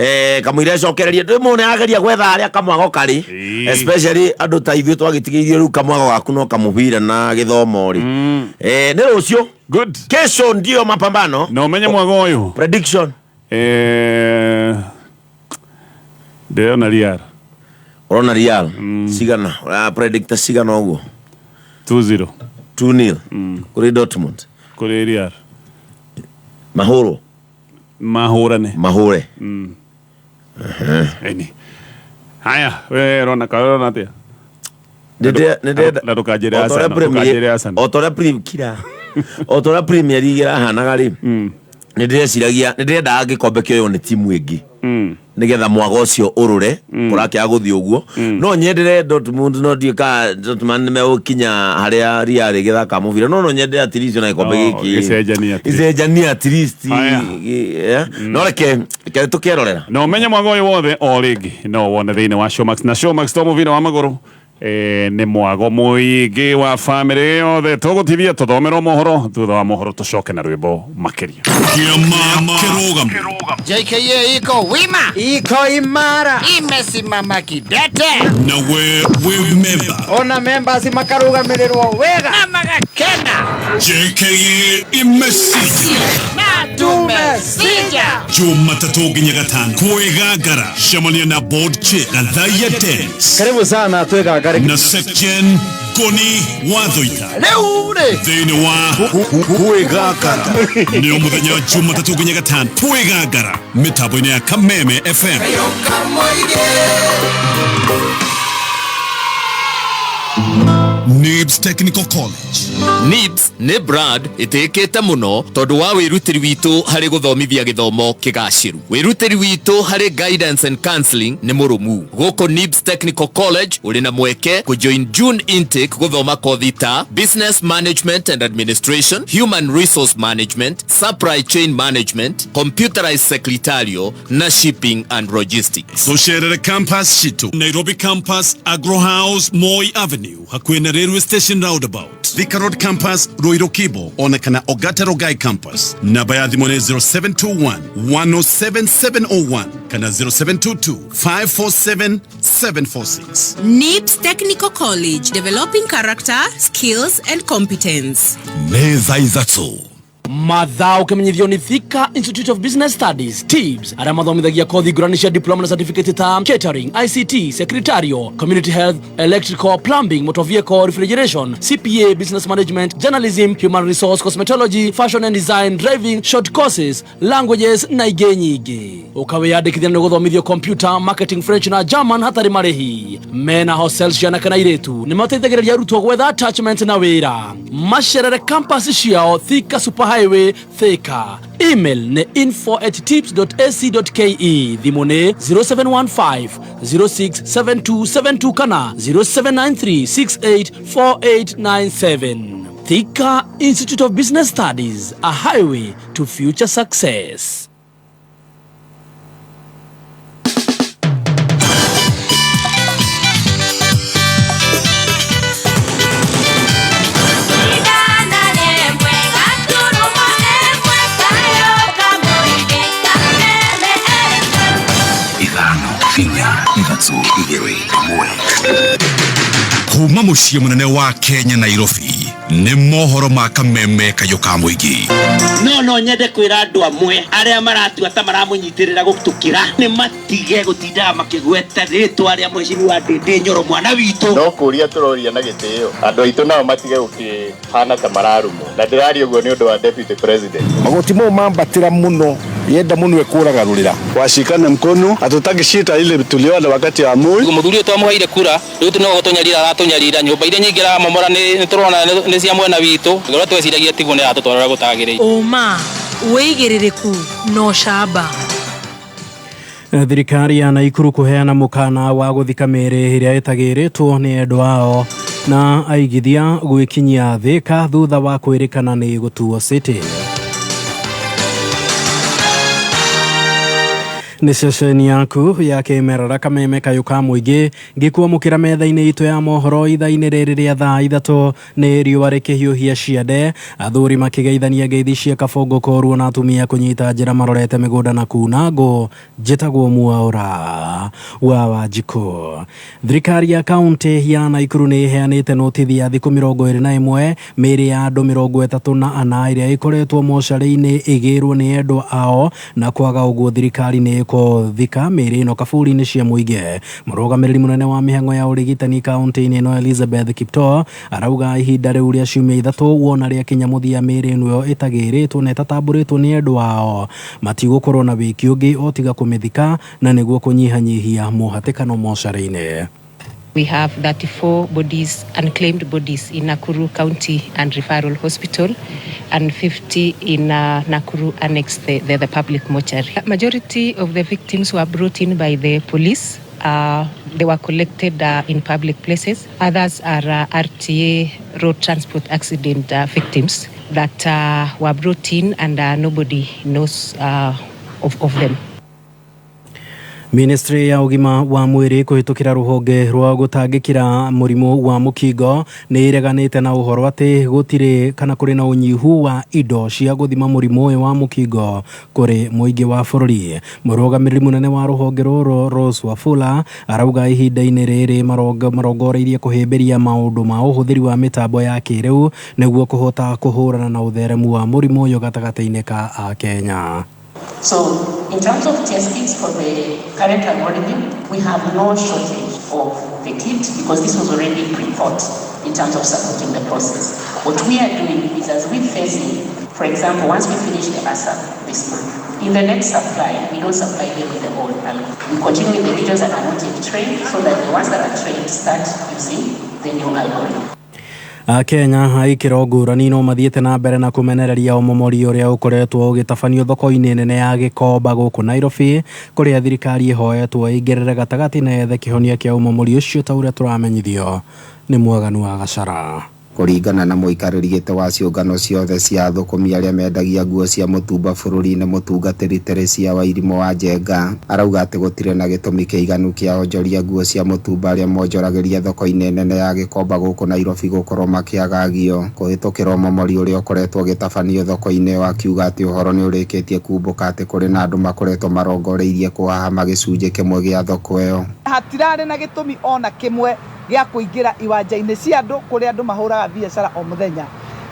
D: Kamũira ĩcokererie ndĩ mũndũ nĩarageria gwetha harĩa kamwago karĩ.
C: Ĩĩ.
D: Especially andũ ta ithuĩ twagĩtigĩirio rĩu kamwago gaku no kamũbira na gĩthomo rĩ. Nĩ rũciũ.
C: Good.
D: Kesho ndio mapambano.
C: Na ũmenye mwago ũyũ.
D: Prediction.
C: Ndĩrona Real.
D: Ũrona Real cigana? Ũra predict cigana ũguo?
C: 2-0.
D: 2-0 kũrĩ Dortmund.
C: Kũrĩ Real.
D: Mahũrwo.
C: Mahũrane.
D: Mahũre.
C: Eni. Haya, we ũrona ka ũrona atĩa? Na ndũkanjĩre Arsenal, ndũkanjĩre Arsenal.
D: O ta ũrĩa kira. O ta ũrĩa Premier League ĩrahanaga rĩ, nĩ ndĩreciragia, nĩ ndĩrendaga gĩkombe kĩoywo nĩ timu ĩngĩ. Nĩgetha mwago ũcio ũrũre, kũrakĩaga gũthiĩ ũguo. No nyendere Dortmund, no ndiũĩ kana Dortmund nĩ megũkinya harĩa Real ĩgĩthaka mũbira. No no nyende at least ona gĩkombe
C: No,
D: gĩkĩ.
C: gĩcenjanie at least.
D: Gĩcenjanie at least.
C: Haya.
D: No reke tũkerorera.
C: Na ũmenye mwago ũyũ wothe o rĩngĩ no wone thĩinĩ wa Showmax. Na Showmax to mũbira wa magũrũ nĩ mwago mũingĩ wa family yothe. Tũgũtithia tũthomerwo mohoro, thutha wa mohoro tũcoke na rwĩmbo makĩria.
E: Kĩama kĩrũgamo.
F: JKA iko wima,
G: iko imara,
F: imesimama kidete,
E: Na we wĩ memba.
G: Ona members makarugamirĩrwo wega
F: na magakena.
E: JKA imesija
F: na tumesija.
E: Jumatatũ nginya gatano kwĩgangara cemania na board chair Gathaiya Dance.
G: Karibu sana twĩgangare.
E: Na Section Ngoni wa Thuita.
G: Rĩu rĩ.
E: Thĩinĩ wa kwĩgangara nĩ mũthenya Jumatatũ nginya gatano kwĩgangara mĩtambo-inĩ ya Kameme FM. NIBS Technical College.
H: NIBS nĩ brand ĩtĩkĩte mũno tondũ wa wĩrutĩri witũ harĩ gũthomithia gĩthomo kĩgacĩru. Wĩrutĩri witũ harĩ guidance and counseling nĩ mũrũmu. Gũkũ NIBS Technical College ũrĩ na mweke kũjoin June intake gũthoma kothi ta Business Management and Administration, Human Resource Management, Supply Chain Management, Computerized Secretarial na Shipping and Logistics.
E: Tũcerere campus citũ Nairobi Campus, Agro House, Moi Avenue, hakuhĩ na Railway Station Roundabout, Thika Road Campus, Ruiru Kibo, ona kana Ogata Rongai Campus. Namba ya thimũ nĩ 0721 107 701 kana 0722 547 746.
I: NIBS Technical College, developing character, skills and competence.
E: Nĩ thaa 3.
I: Mathaa ũkĩmenyithio nĩ Thika Institute of Business Studies TIBS, arĩa mathomithagia kothi ngũrani cia diploma na certificate ta catering, ICT, secretarial, community health, electrical, plumbing, motor vehicle, refrigeration, CPA, business management, journalism, human resource, cosmetology, fashion and design, driving, short courses, languages na ingĩ nyingĩ. Ũkawĩyandĩkithia nĩ gũthomithio computer, marketing, French na German hatarĩ marĩhi. Mena hostel cia anake na airĩtu, nĩ mateithagĩrĩria arutwo gwetha attachment na wĩra. Macerere campus ciao Thika Super Highway, Thika. Email nĩ info@tips.ac.ke, thimũ nĩ 0715 067272 kana 0793684897. Thika Institute of Business Studies, a highway to future success.
E: Ithano, inya, ithatũ, igĩrĩ, ĩmwe. Kuma mũciĩ mũnene wa Kenya, Nairobi, nĩ mohoro ma Kameme kayũ ka mũingĩ.
J: No nyende kwĩra andũ amwe arĩa maratua ta maramũnyitĩrĩra gũtũkĩra nĩ matige gũtindaga makĩgweta rĩtwa rĩa mheshimiwa Ndĩndĩ Nyoro, mwana witũ.
K: No kũria tũroria na gĩtĩo andũ aitũ nao matige gũkĩhana ta mararumwo, na ndĩraria ũguo nĩ ũndũ wa deputy president.
L: Magoti mau mambatĩra mũno, yenda mũno ĩkũragarũrĩra.
M: Washikane mkono, hatutaki shida ile tuliona wakati wa Moi.
N: Muthuri ũyũ twamũheire kura, rĩu no gũtũnyarira aratũnyarira. Nyũmba iria nyingĩ aramomora nĩ tũrona nĩ cia mwena witũ, ũrĩa tweciragia tiguo, nĩ aratũtwara ũrĩa gũtagĩrĩire.
O: Ũma, wĩigĩrĩrĩku na ũcamba.
P: Thirikari ya Naikuru kũheana mũkana wa gũthika mĩĩrĩ ĩrĩa ĩtagĩrĩtwo nĩ endwa ao, na aigithia gwĩkinyia Thika thutha wa kwĩrĩkana nĩ gũtuo city. Nĩ ceceni yaku ya kĩmerera Kameme kayũ ka mũingĩ, ngĩkwamũkĩra metha-inĩ itũ ya mohoro ithaa-inĩ rĩrĩ rĩa thaa 3. Nĩ riũa rĩkĩhiũhia ciande, athuri makĩgeithania ngeithi cia kabongo koruo, na atumia kũnyita njĩra marorete mĩgũnda na kuna ngũ. Njĩtagwo Mwaũra wa Wanjikũ. Thirikari ya kaunti ya Naikuru nĩ ĩheanĩte notithi ya thikũ 21 mĩĩrĩ ya andũ 34 ĩrĩa ĩkoretwo mocarĩ-inĩ ĩgĩrwo nĩ endwa ao, na kwaga ũguo thirikari nĩ ĩkũthika mĩĩrĩ ĩno kaburi-inĩ cia mũingĩ. Mũrũgamĩrĩri mũnene wa mĩhang'o ya ũrigitani kaunti-inĩ ĩno, Elizabeth Kiptoo, arauga ihinda rĩu rĩa ciumia 3 wona rĩakinya mũthia, mĩĩrĩ ĩno ĩtagĩrĩtwo na ĩtatambũrĩtwo nĩ endwa ao matigũkorwo na wĩki ũngĩ o tiga kũmĩthika, na nĩguo kũnyihanyihia mũhatĩkano mocarĩ-inĩ.
Q: We have 34 bodies, unclaimed bodies in Nakuru County and Referral Hospital, and 50 in Nakuru Annex, the public mortuary. Majority of the victims were brought in by the police. They were collected in public places. Others are RTA, road transport accident victims that were brought in and nobody knows of them.
P: Ministry ya ũgima wa mwĩrĩ kũhĩtũkĩra rũhonge rwa gũtangĩkĩra mũrimũ wa mũkingo nĩ ĩreganĩte na ũhoro atĩ gũtirĩ kana kũrĩ na ũnyihu wa indo cia gũthima mũrimũ ũyũ wa mũkingo kũrĩ mũingĩ wa bũrũri. Mũrũgamĩrĩri mũnene wa rũhonge rũrũ, Rose Wafula, arauga ihinda-inĩ rĩrĩ marongoreirie kũhĩmbĩria maũndũ ma ũhũthĩri wa mĩtambo ya kĩrĩu nĩguo kũhota kũhũrana na ũtheremu wa mũrimũ ũyũ gatagatĩ-inĩ ka Akenya.
R: So, in terms of test kits for the current algorithm, we have no shortage of the kit because this was already pre-thought in terms of supporting the process. What we are doing is, as we phase in, for example, once we finish the ASAP this month, in the next supply, we don't supply them with the old algorithm. We continue with the regions that are not yet trained so that the ones that are trained start using the new algorithm.
P: Akenya a ikĩro ngũrani no mathiĩte na mbere na kũmenereria ũmomori ũrĩa ũkoretwo ũgĩtabanio thoko-inĩ nene ya Gĩkomba gũkũ Nairobi, kũrĩa thirikari ĩhoetwo ĩingĩrĩre gatagatĩ na yethe kĩhonia kĩa ũmomori ũcio, ta ũrĩa tũramenyithio nĩ Mwaganu wa Gacara.
S: Kũringana na mũikarĩri gĩtĩ wa ciũngano ciothe cia athũkũmi arĩa mendagia nguo cia mũtumba bũrũri-inĩ, mũtungatĩri Teresia Wairimũ wa Njenga, arauga atĩ gũtirĩ na gĩtũmi kĩiganu kĩa onjoria nguo cia mũtumba arĩa monjoragĩria thoko-inĩ nene ya Gĩkomba gũkũ Nairobi gũkorwo makĩagagio kũhĩtũkĩra ũmomori ũrĩa ũkoretwo ũgĩtabanio thoko-inĩ ĩyo, akiuga atĩ ũhoro nĩ ũrĩkĩtie kumbũka atĩ kũrĩ na andũ makoretwo marongoreirie kũhahama gĩcunjĩ kĩmwe gĩa thoko ĩyo.
T: Hatirarĩ na gĩtũmi ona kĩmwe gĩa kũingĩra iwanja-inĩ cia andũ kũrĩa andũ mahũraga biacara o mũthenya.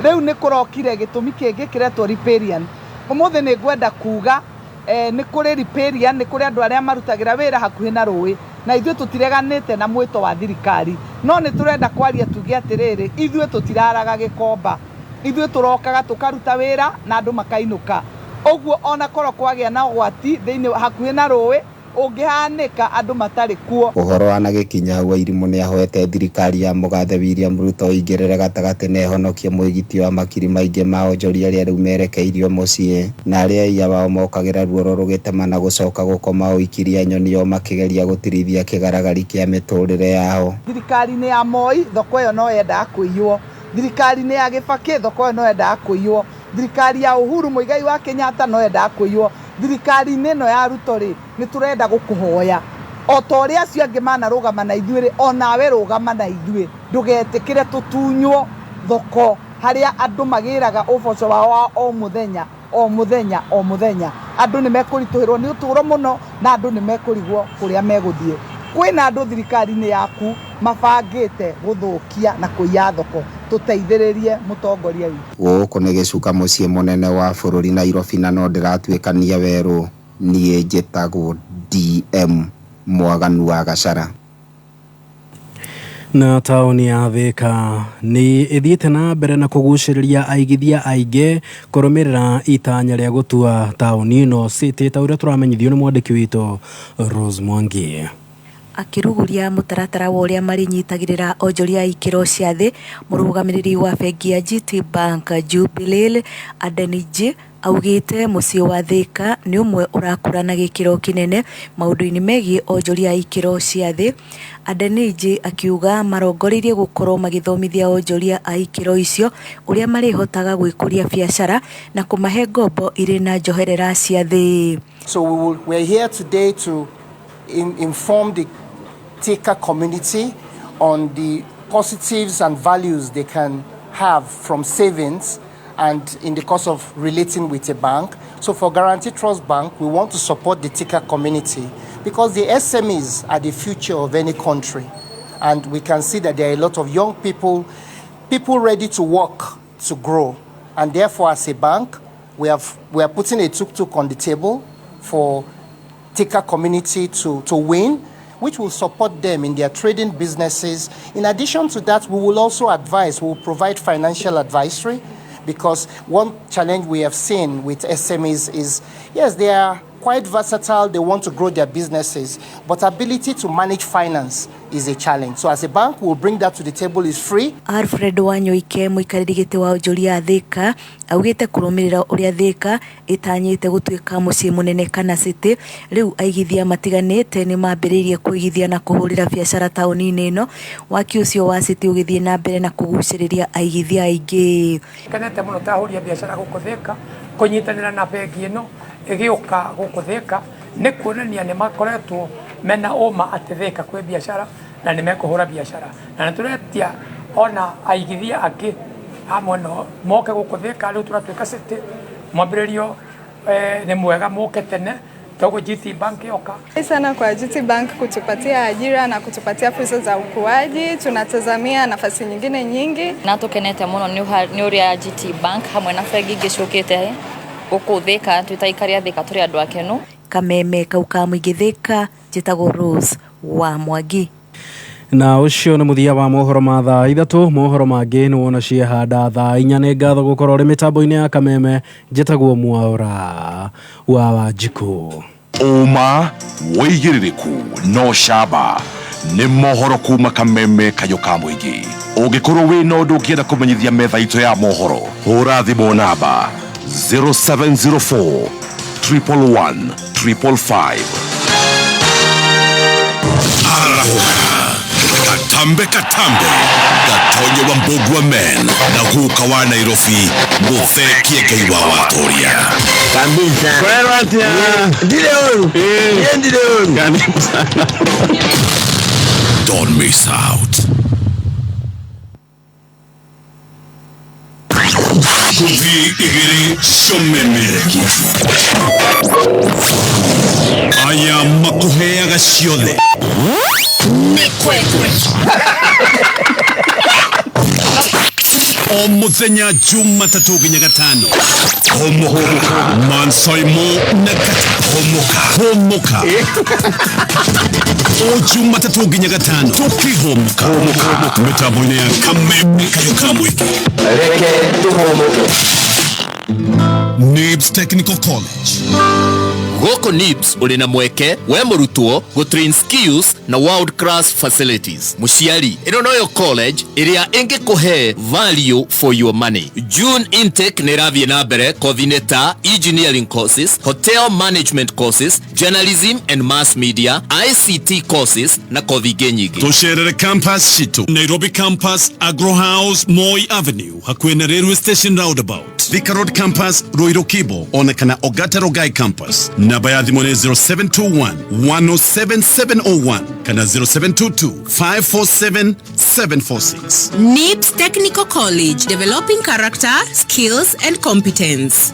T: Rĩu nĩ kũrokire gĩtũmi kĩngĩ kĩretwo riparian. Ũmũthĩ nĩ ngwenda kuga nĩ kũrĩ riparian, nĩ kũrĩ andũ arĩa marutagĩra wĩra hakuhĩ na rũĩ, na ithuĩ tũtireganĩte na mwĩto wa thirikari, no nĩ tũrenda kwaria tuge atĩrĩrĩ, ithuĩ tũtiraraga Gĩkomba, ithuĩ tũrokaga tũkaruta wĩra na andũ makainũka. Ũguo ona korwo kwagĩa na ũgwati thĩinĩ hakuhĩ na rũĩ ũngĩhanĩka andũ matarĩ kuo.
S: Ũhoro wanagĩkinya hau Wairimu nĩahoete thirikari ya mũgathe William Ruto ĩingĩrĩre gatagatĩ na ĩhonokie mwĩgitio wa makiri maingĩ ma onjoria arĩa rĩu merekeirio mũciĩ na arĩa aiya wao mokagĩra ruoro rũgĩtema na gũcoka gũkoma o ikiria nyoni o makĩgeria gũtirithia kĩgaragari kĩa mĩtũrĩre yao.
T: Thirikari-inĩ ya Moi thoko ĩyo no yendaga kũiywo, thirikari-inĩ ya Gĩbakĩ thoko ĩyo no yendaga kũiywo, thirikari ya Uhuru Muigai wa Kenyatta no yendaga kũiywo, thirikari-inĩ ĩno ya Ruto rĩ, nĩ tũrenda gũkũhoya o ta ũrĩa acio angĩ manarũgama na ithuĩ rĩ, o nawe rũgama na ithuĩ, ndũgetĩkĩre tũtunywo thoko harĩa andũ magĩraga ũboco wao wa o mũthenya o mũthenya o mũthenya. Andũ nĩ mekũritũhĩrwo nĩ ũtũũro mũno na andũ nĩ mekũrigwo kũrĩa megũthiĩ. Kwĩna andũ thirikari-inĩ yaku mabangĩte gũthũkia na kũiya thoko, tũteithĩrĩrie mũtongoria witũ.
S: Gũkũ nĩ gĩcuka mũciĩ mũnene wa bũrũri Nairobi na no ndĩratuĩkania werũ, niĩ njĩtagwo DM Mwaganu wa Gacara.
P: Na taũni ya Thika nĩ ĩthiĩte na mbere na kũgucĩrĩria aigithia aingĩ kũrũmĩrĩra itanya rĩa gũtua taũni ĩno city ta ũrĩa tũramenyithio nĩ mwandĩki witũ Rose Mwangi.
O: Akĩrugũria mũtaratara wa ũrĩa marĩnyitagĩrĩra onjoria a ikĩro cia thĩ, mũrũgamĩrĩri wa bengi ya GT Bank Jubilee Adeniji augĩte mũciĩ wa Thika nĩ ũmwe ũrakũra na gĩkĩro kĩnene maũndũ-inĩ megiĩ onjoria a ikĩro cia thĩ. Adeniji akiuga marongoreirie gũkorwo magĩthomithia onjoria a ikĩro icio ũrĩa marĩhotaga gwĩkũria biacara na kũmahe ngombo irĩ na njoherera cia thĩ.
U: So we are here today to inform the Thika community on the positives and values they can have from savings and in the course of relating with a bank. So for Guarantee Trust Bank, we want to support the Thika community because the SMEs are the future of any country. And we can see that there are a lot of young people, people ready to work, to grow. And therefore, as a bank, we are putting a tuk-tuk on the table for Thika community to win, which will support them in their trading businesses. In addition to that, we will also advise, we will provide financial advisory, because one challenge we have seen with SMEs is, yes, they are quite versatile, they want to grow their businesses, but ability to manage finance is a challenge. So as a bank, we'll bring that to the table, it's free.
O: Alfred Wanyoike mũikarĩri gĩtĩ wa onjoria a Thika augĩte kũrũmĩrĩra ũrĩa Thika ĩtanyĩte gũtuĩka mũciĩ mũnene kana city, rĩu aigithia matiganĩte nĩ mambĩrĩirie kũigithia na kũhũrĩra biacara taũni-inĩ ĩno, waki ũcio wa city ũgĩthiĩ na mbere na kũgucĩrĩria aigithia aingĩ.
V: Kenete mũno ta ahũri a biacara gũkũ Thika kũnyitanĩra na bengi ĩno ĩgĩũka gũkũ Thika nĩ kuonania nĩ makoretwo mena ũma atĩ Thika kwĩ biacara na nĩ mekũhũra biacara, na nĩ tũretia ona aigithia angĩ a mwena moke gũkũ Thika. Rĩu tũratuĩka city, mwambĩrĩrio nĩ mwega moke tene togo GT Bank yoka.
W: Sana kwa GT Bank kutupatia ajira na kutupatia fursa za ukuaji, tunatazamia nafasi nyingine nyingi.
X: Na tukenete muno ni uria GT Bank hamwe na bengi ingĩ ciũkĩte gũkũ Thika, twĩta a Thika tũrĩ andũ akenu.
O: Kameme kau ka mũingĩ Thika, njĩtagwo Rose wa Mwangi.
P: Na ũcio nĩ mũthia wa mohoro ma thaa ithatũ. Mohoro mangĩ nĩ wona ciehanda thaa inya. Nĩ ngatho gũkorwo ũrĩ mĩtambo-inĩ ya Kameme. Njĩtagwo Mwaũra wa Wanjikũ.
E: Ũma wĩigĩrĩrĩku no camba nĩ mohoro kuma Kameme kayũ ka mũingĩ. Ũngĩkorwo wĩna ũndũ ũngĩenda kũmenyithia metha itũ ya mohoro, hũra thimũ namba 0704 111 555. Katambe katambe Gatonye wa Mbugua men na guka wa Nairobi muthekie Ngai wa watoria
D: kabisa. Ndire oru. Ndire oru.
E: Don't miss out. Kuthi igiri shomemereki aya makuheaga ciothe mikwekwe O muthenya Jumatatũ nginya Gatano. Hũmũka Mansaimo na Kata. Hũmũka Hũmũka o Jumatatũ nginya Gatano tũkĩhũmũka mĩtambo-inĩ ya Kameme Kayũ ka Mũingĩ.
A: Reke tũhũmũke.
E: Nibs Technical College.
H: Gũkũ NIBS ũrĩ na mweke we mũrutwo gũtrain skills na world class facilities. Mũciari, ĩno noyo college ĩrĩa ĩngĩkũhe value for your money. June intake nĩ ĩrathiĩ na mbere kothi-inĩ ta engineering courses, hotel management courses, journalism and mass media, ICT courses na kothi ingĩ nyingĩ.
E: Tũcerere campus citũ Nairobi campus, Agro House, Moi Avenue, hakuhĩ na railway station roundabout, Thika Road campus, Ruiru Kibo, ona kana Ogata Rogai campus. Namba ya thimũ nĩ 0721 107701 kana 0722 547 746.
B: NIBS Technical College, developing character, skills and competence.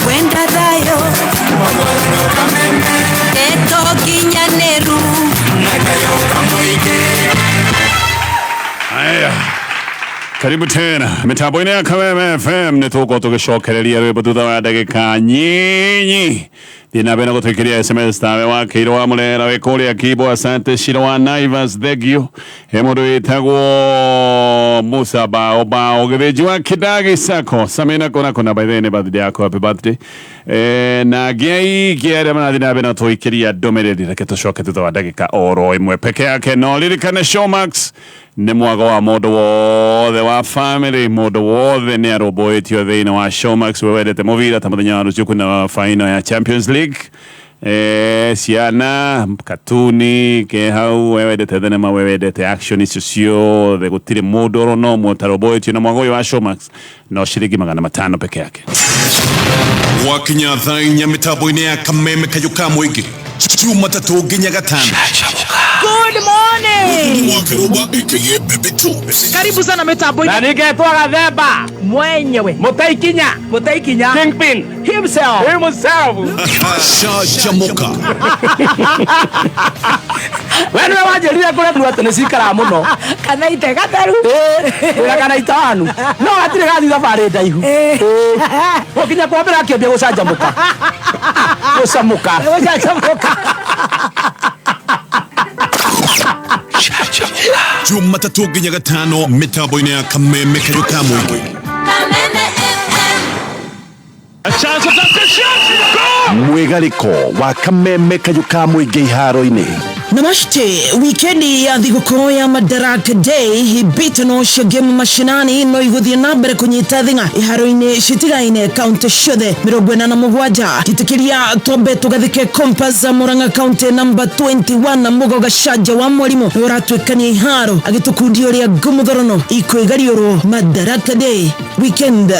O: Wenda thayo ndeto nginyanĩru.
E: Aya, karibu tena mitambo-inĩ ya Kameme FM. Nĩ tũgũkorwo tũgĩcokereria rwĩmbo thutha wa ndagĩka nyinyi. Thiĩ na mbere na gũtwĩkĩria SMS tawe wa Kĩirũ wa Mũrera wĩ kũrĩa Kibo, asante. Shiro wa Naivas, thengio. He mũndũ wĩtagwo Musa Bao Bao Gĩthĩnji wa Kĩndagi Sacco Samina kona kona, by the way nĩ birthday yako, happy birthday. Na ngĩaingĩ arĩa marathiĩ na mbere na tũikĩria ndũmĩrĩri, reke tũcoke thutha wa ndagĩka oro ĩmwe peke yake. No ririkane Showmax nĩ mwago wa mũndũ wothe wa family, mũndũ wothe nĩ arũmbũĩtio thĩinĩ wa Showmax. We wendete mũbira, ta mũthenya wa rũciũ kwĩna final ya Champions League, ciana katuni ke hau. We wendete thenema, we wendete action, icio ciothe gũtirĩ mũndũ oro no ũmwe ũtarũmbũĩtio na mwago ũyũ wa Showmax, no ciringi 500 peke yake. Gwakinya thaa 4 mĩtambo-inĩ ya Kameme Kayũ ka Mũingĩ, Jumatatũ nginya Gatano.
C: Good morning. Karibu sana mitambo-inĩ.
G: Na ningetwo Gathemba
C: mwenyewe.
G: Mũtaikinya.
C: Mũtaikinya.
G: Kingpin
C: himself.
G: Himself.
E: Canjamũka.
I: We nĩwe wanjĩrire kũrĩa atĩ nĩ cikaraga mũno.
C: Kana ite gatheru.
I: Wĩra kana itanu no gatirĩ gathiĩ thabarĩ ndaihu. Gũkinya kwa mbere akĩambia gũcanjamũka, gũcamũka.
C: Gũcanjamũka.
E: Jumatatũ nginya Gatano mĩtambo-inĩ ya Kameme Kayũ ka Mũingĩ.
A: Mwĩgarĩko wa Kameme Kayũ ka Mũingĩ iharo-inĩ.
F: Namaste, wikendi ya thigũkũ ya Madaraka Day, hibitano cia game mashinani no igũthiĩ na mbere kũnyita thing'a iharo-inĩ citigaine kaunti ciothe 47. Gĩtĩkĩria twambe tũgathike Compass Murang'a kaunti namba 21 na Mũgo Gacanja wa Mwarimũ nĩ ũratuĩkania iharo agĩtũkundia ũrĩa ngũmũthorono ikwĩgariũrwo Madaraka Day weekend.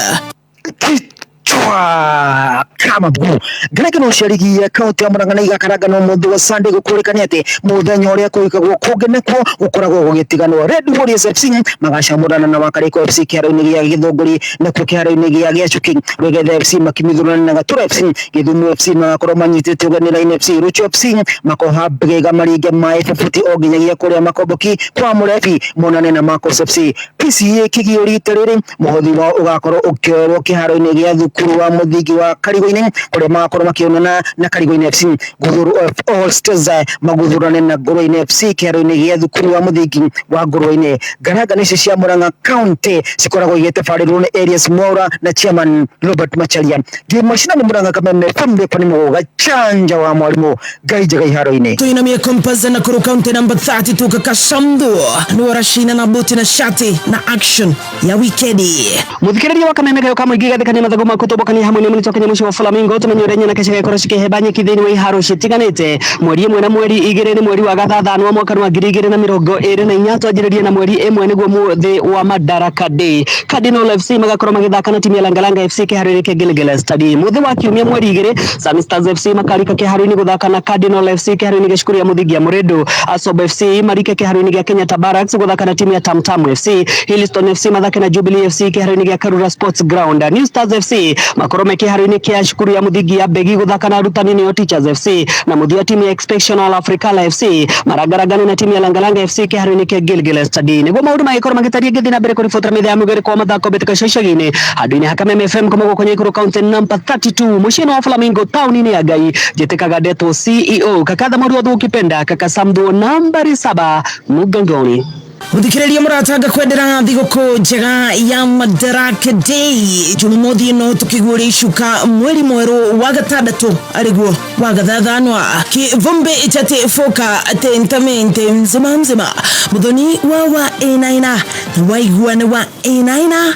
Y: Kichwa kama mguu ngerekano cia rigi ya kaunti ya Murang'a igakarangana mũthĩ wa Sunday gũkũrĩkania atĩ mũthenya ũrĩa kũhikagwo kũngĩ nakuo gũkoragwo gũgĩtiganwo. Red Warriors FC magacamũrana na Wakarĩko FC kĩharo-inĩ gĩa Gĩthũngũri, nakuo kĩharo-inĩ gĩa Gĩacuki Rwĩgetha FC makĩmithũrana na Gatura FC. Gĩthumo FC magakorwo manyitĩte ũgeni Line FC. Ruchu FC makoha mbegega maringe maĩ babuti o nginyagia kũrĩa Makomboki kwa Mũrebi monane na Marcos FC. PCA Kĩgio rita rĩrĩ mũhothi wao ũgakorwo ũkĩoerwo kĩharo-inĩ gĩa thukuru wa mũthingi wa Karigũ-inĩ kũrĩa magakorwo makĩonana na Karigũ-inĩ FC. Guthuru All Stars maguthurane na Ngũrwe-inĩ FC kĩharo-inĩ gĩa thukuru wa mũthingi wa Ngũrwe-inĩ. Ngaranga nĩcio cia Murang'a County cikoragwo igĩtabarĩrwo nĩ Elias Mwaura na chairman Robert Macharia. Ndĩ macinani Murang'a Kameme family kwa nĩ Mũgũga Chanja wa Mwarimũ Ngai njega iharo-inĩ.
F: Tuinamie Compass na Nakuru kaunti namba 32 Kakashamdu nĩ ũracina na buti na shati na action ya wikendi.
Z: Muthikiriria wa Kameme Kayũ ka Mũingĩ gathekania mathagu maku tũmbũkania hamwe nĩ mũnitokania mũciĩ wa Flamingo tũmenye ũrĩa nyanake cigagĩkorwo cikĩhemba nyeki thĩinĩ wa iharo citiganĩte. Mweri 1 na mweri 2 nĩ mweri wa gathathano wa mwaka wa 2024, twanjĩrĩrie na mweri 1 nĩguo mũthĩ wa Madaraka Day. Cardinal FC magakorwo magĩthaka na timu ya Langalanga FC kĩharo-inĩ kĩa Gelegele Stadium. Mũthĩ wa kiumia mweri 2 Sami Stars FC makarika kĩharo-inĩ gũthaka na Cardinal FC kĩharo-inĩ gĩa cukuru ya mũthingi ya Mũrĩndũ. Asob FC marike kĩharo-inĩ gĩa Kenyatta Barracks gũthaka na timu ya Tamtam FC. Hillstone FC mathake na Jubilee FC kĩharo-inĩ gĩa Karura Sports Ground. New Stars FC Makorwo me kĩharo-inĩ kĩa cukuru ya mũthingi ya Mbegi gũthaka na arutani nĩo Teachers FC, na mũthia timu ya Exceptional Africana FC marangarangane na timu ya Langalanga FC kĩharo-inĩ kĩa Gilgil Stadi. Nĩguo maũndũ magĩkorwo magĩtariĩ ngĩthiĩ na mbere kũribotera mĩthenya ya mũgereko wa mathako mbĩtĩka cia icagi-inĩ handũ-inĩ ha Kameme FM kuma gũkũ Nyaikuru kaunti namba 32 mũciĩ-inĩ wa Flamingo taũni-inĩ ya Ngai. Njĩtĩkaga ndetwo CEO Kakatha Mũruothu ukipenda Kaka Samduo nambari 7 mgongoni.
F: Muthikiriria muratanga kwendera thigũkũ njega ya Madaraka Day Jumamothi ĩno tukiguũria icuka mweri mwerũ wa gatandatũ arĩguo wa gathathanwa kivumbi chati foka tentamente mzima mzima muthoni wa inaina na waigua nĩ wa inaina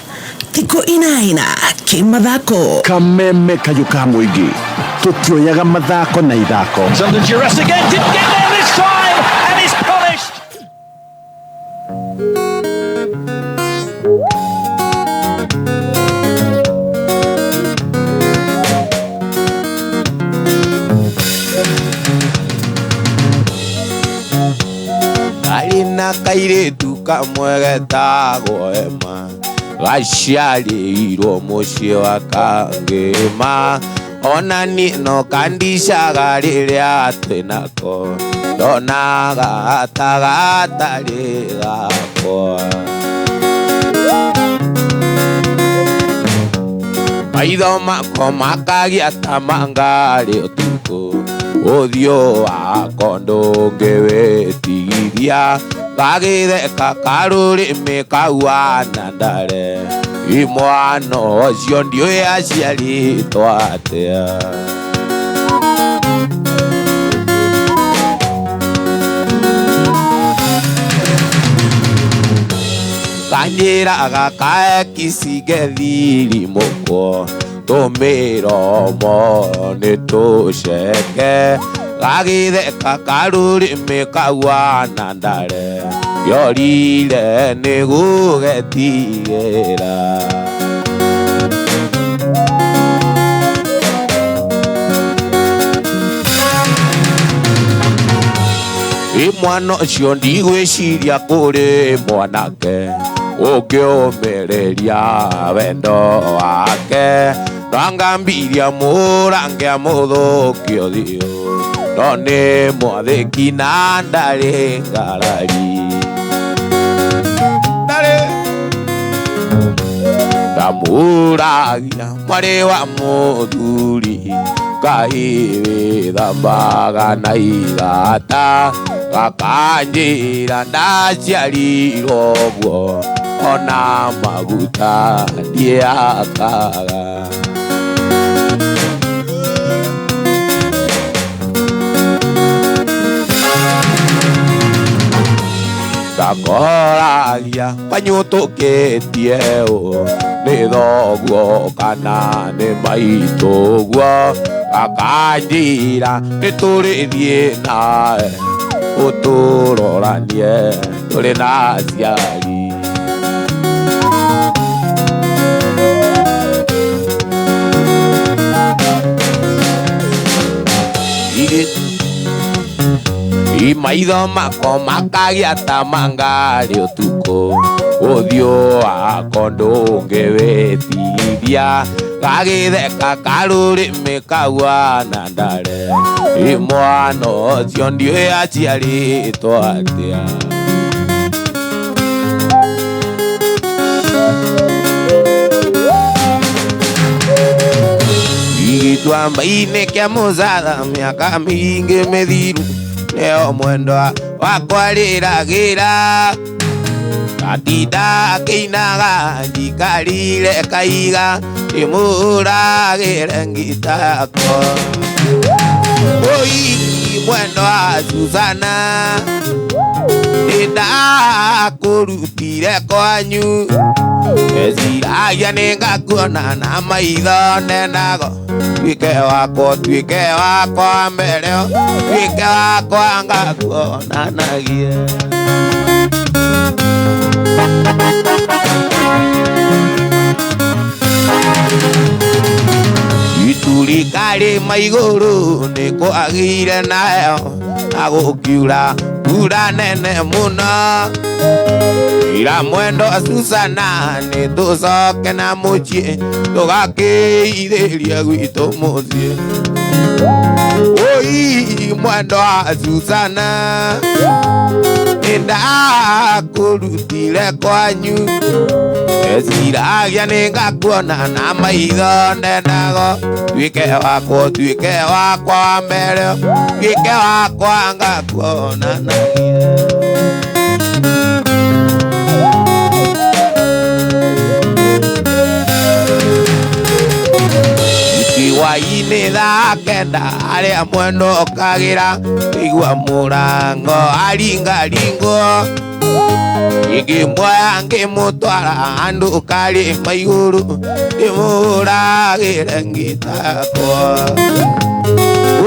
F: tiko inaina kimathako.
A: Kameme kayũ ka mũingĩ tũtioyaga mathako na ithako.
J: It's under duress again, didn't get there this time, and is punished.
K: Arĩ na kairĩtu kamwe getagwo Emma, gaciarĩirwo mũciĩ wa Kangĩma. Ona niĩ no kandicaga rĩrĩa twĩ nako, ndonaga ta gatarĩ gakwa. Maitho makwa makagĩa ta mangarĩ ũtukũ, ũthiũ wakwa ndũngĩwĩtigithia, gagĩtheka karũrĩmĩ kauana ndare, imwana ũcio ndiũĩ aciarĩtwo atĩa. Kanjĩraga kaekicinge thiri mũkwo, tũmĩromo nĩ tũceke, gagĩtheka karũrĩmĩ kauana ndare, yorire nĩ gũgetigĩra. Mwana ũcio ndigwĩciria kũrĩ mwanake ũngĩũmĩrĩria wendo wake, ndangambiria mũrange amũthũkie ũthiũ, no nĩ mwathĩki na ndarĩ ngarari. Ndamũragia mwarĩ wa mũthuri, Ngai wĩthambaga na igata, gakanjĩra ndaciarirwo ũguo, ona maguta ndiakaga. Ndakoragia kanyũtũkĩtie ũũ, nĩ thoguo kana nĩ maitũguo, gakanjĩra nĩ tũrĩthiĩ nawe ũtũroranie tũrĩ na aciari. Maitho makwa makagĩa ta mangarĩ ũtukũ, ũthiũ wakwa ndũngĩwĩtigithia, gagĩtheka karũrĩmĩ kauana ndare, mwana ũcio ndiũĩ aciarĩtwo atĩa. Gĩtuamba-inĩ kĩa Mũcatha mĩaka mĩingĩ mĩthiru, nĩo mwendwa wakwa rĩragĩra, gatinda akĩinaga njikarire kaiga, ndĩmũragĩre ngita yakwa. Oi mwendwa Susana, nĩndakũrutire kwanyu, meciragia nĩngakuona na maitho nendago, tuĩke wakwa tuĩke wakwa mbere, tuĩke wakwa ngakuonanagie. Ituri karĩma igũrũ nĩ kwagĩire nayo, na gũkiura Mbura nene mũno Ira mwendo Susana nĩ tũcoke na mũciĩ tũgakĩithĩria gwitũ mũciĩ Oi mwendo Susana nĩndakũrutire kwanyu Eciragia nĩngakuona na maitho ndendago tuĩke wakwa wa mbere tuĩke wakwa ngakuona na Ikiwa-inĩ thaa kenda arĩa mwendo okagĩra igua mũrango aringaringwo ingĩmuoya ngĩmũtwara andũ karĩma igũrũ ndĩmũragĩre ngĩtakwa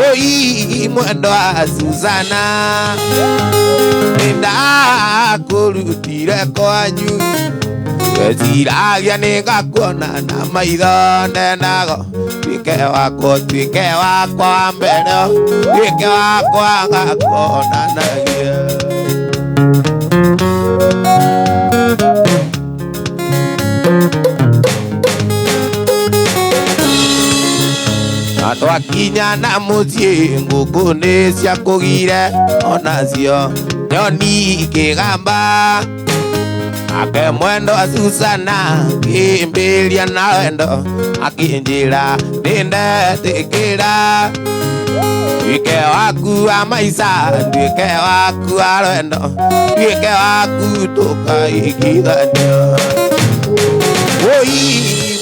K: Oi mwendo wa Susana nĩndakũrutire kwanyu Eciragia nĩngakuona na maitho ndendago tuĩke wakwa wa mbere tuĩke wakwa ngakuonanagia Na twakinya na mũciĩ ngũkũ nĩ ciakũgire onacio nyoni ikĩgamba Ake mwendo Susana akĩmbĩria na wendo akĩnjĩra nĩndetĩkĩra Tuĩke waku wa maica tuĩke waku wa rwendo tuĩke waku tũkaigithania Oi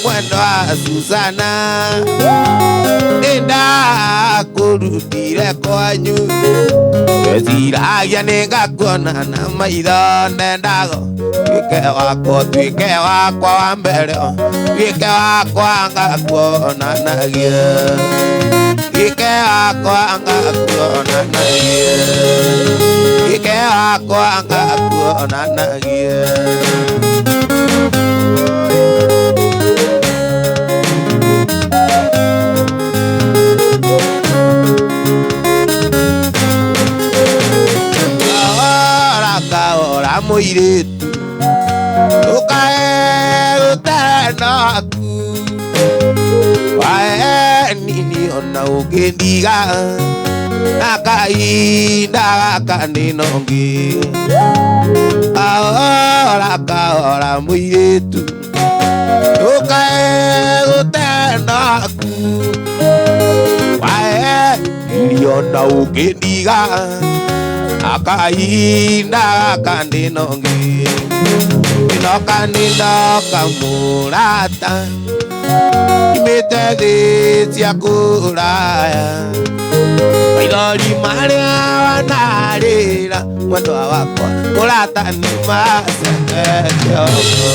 K: mwendo wa Susana nĩndakũrutire kwanyu Eciragia nĩngakuona na maitho ndendago tuĩke wakwa wa mbere tuĩke wakwa ngakuonanagia tuĩke wakwa ngakuonanagia tuĩke wakwa ngakuonanagia Kahora mũirĩtu ũkae gũtenaku wae nini ona ũkĩndiga na kahinda gaka ndĩnongĩ kahora kahora mũirĩtu ũkae gũtenaku wae nini ona ũkĩndiga akahinda gaka ndĩnongĩ Ndoka nindoka murata Imĩte thĩ cia kũraya Maithori marĩa wanarĩra mwendwa wakwa mũrata nĩ macoke kĩongo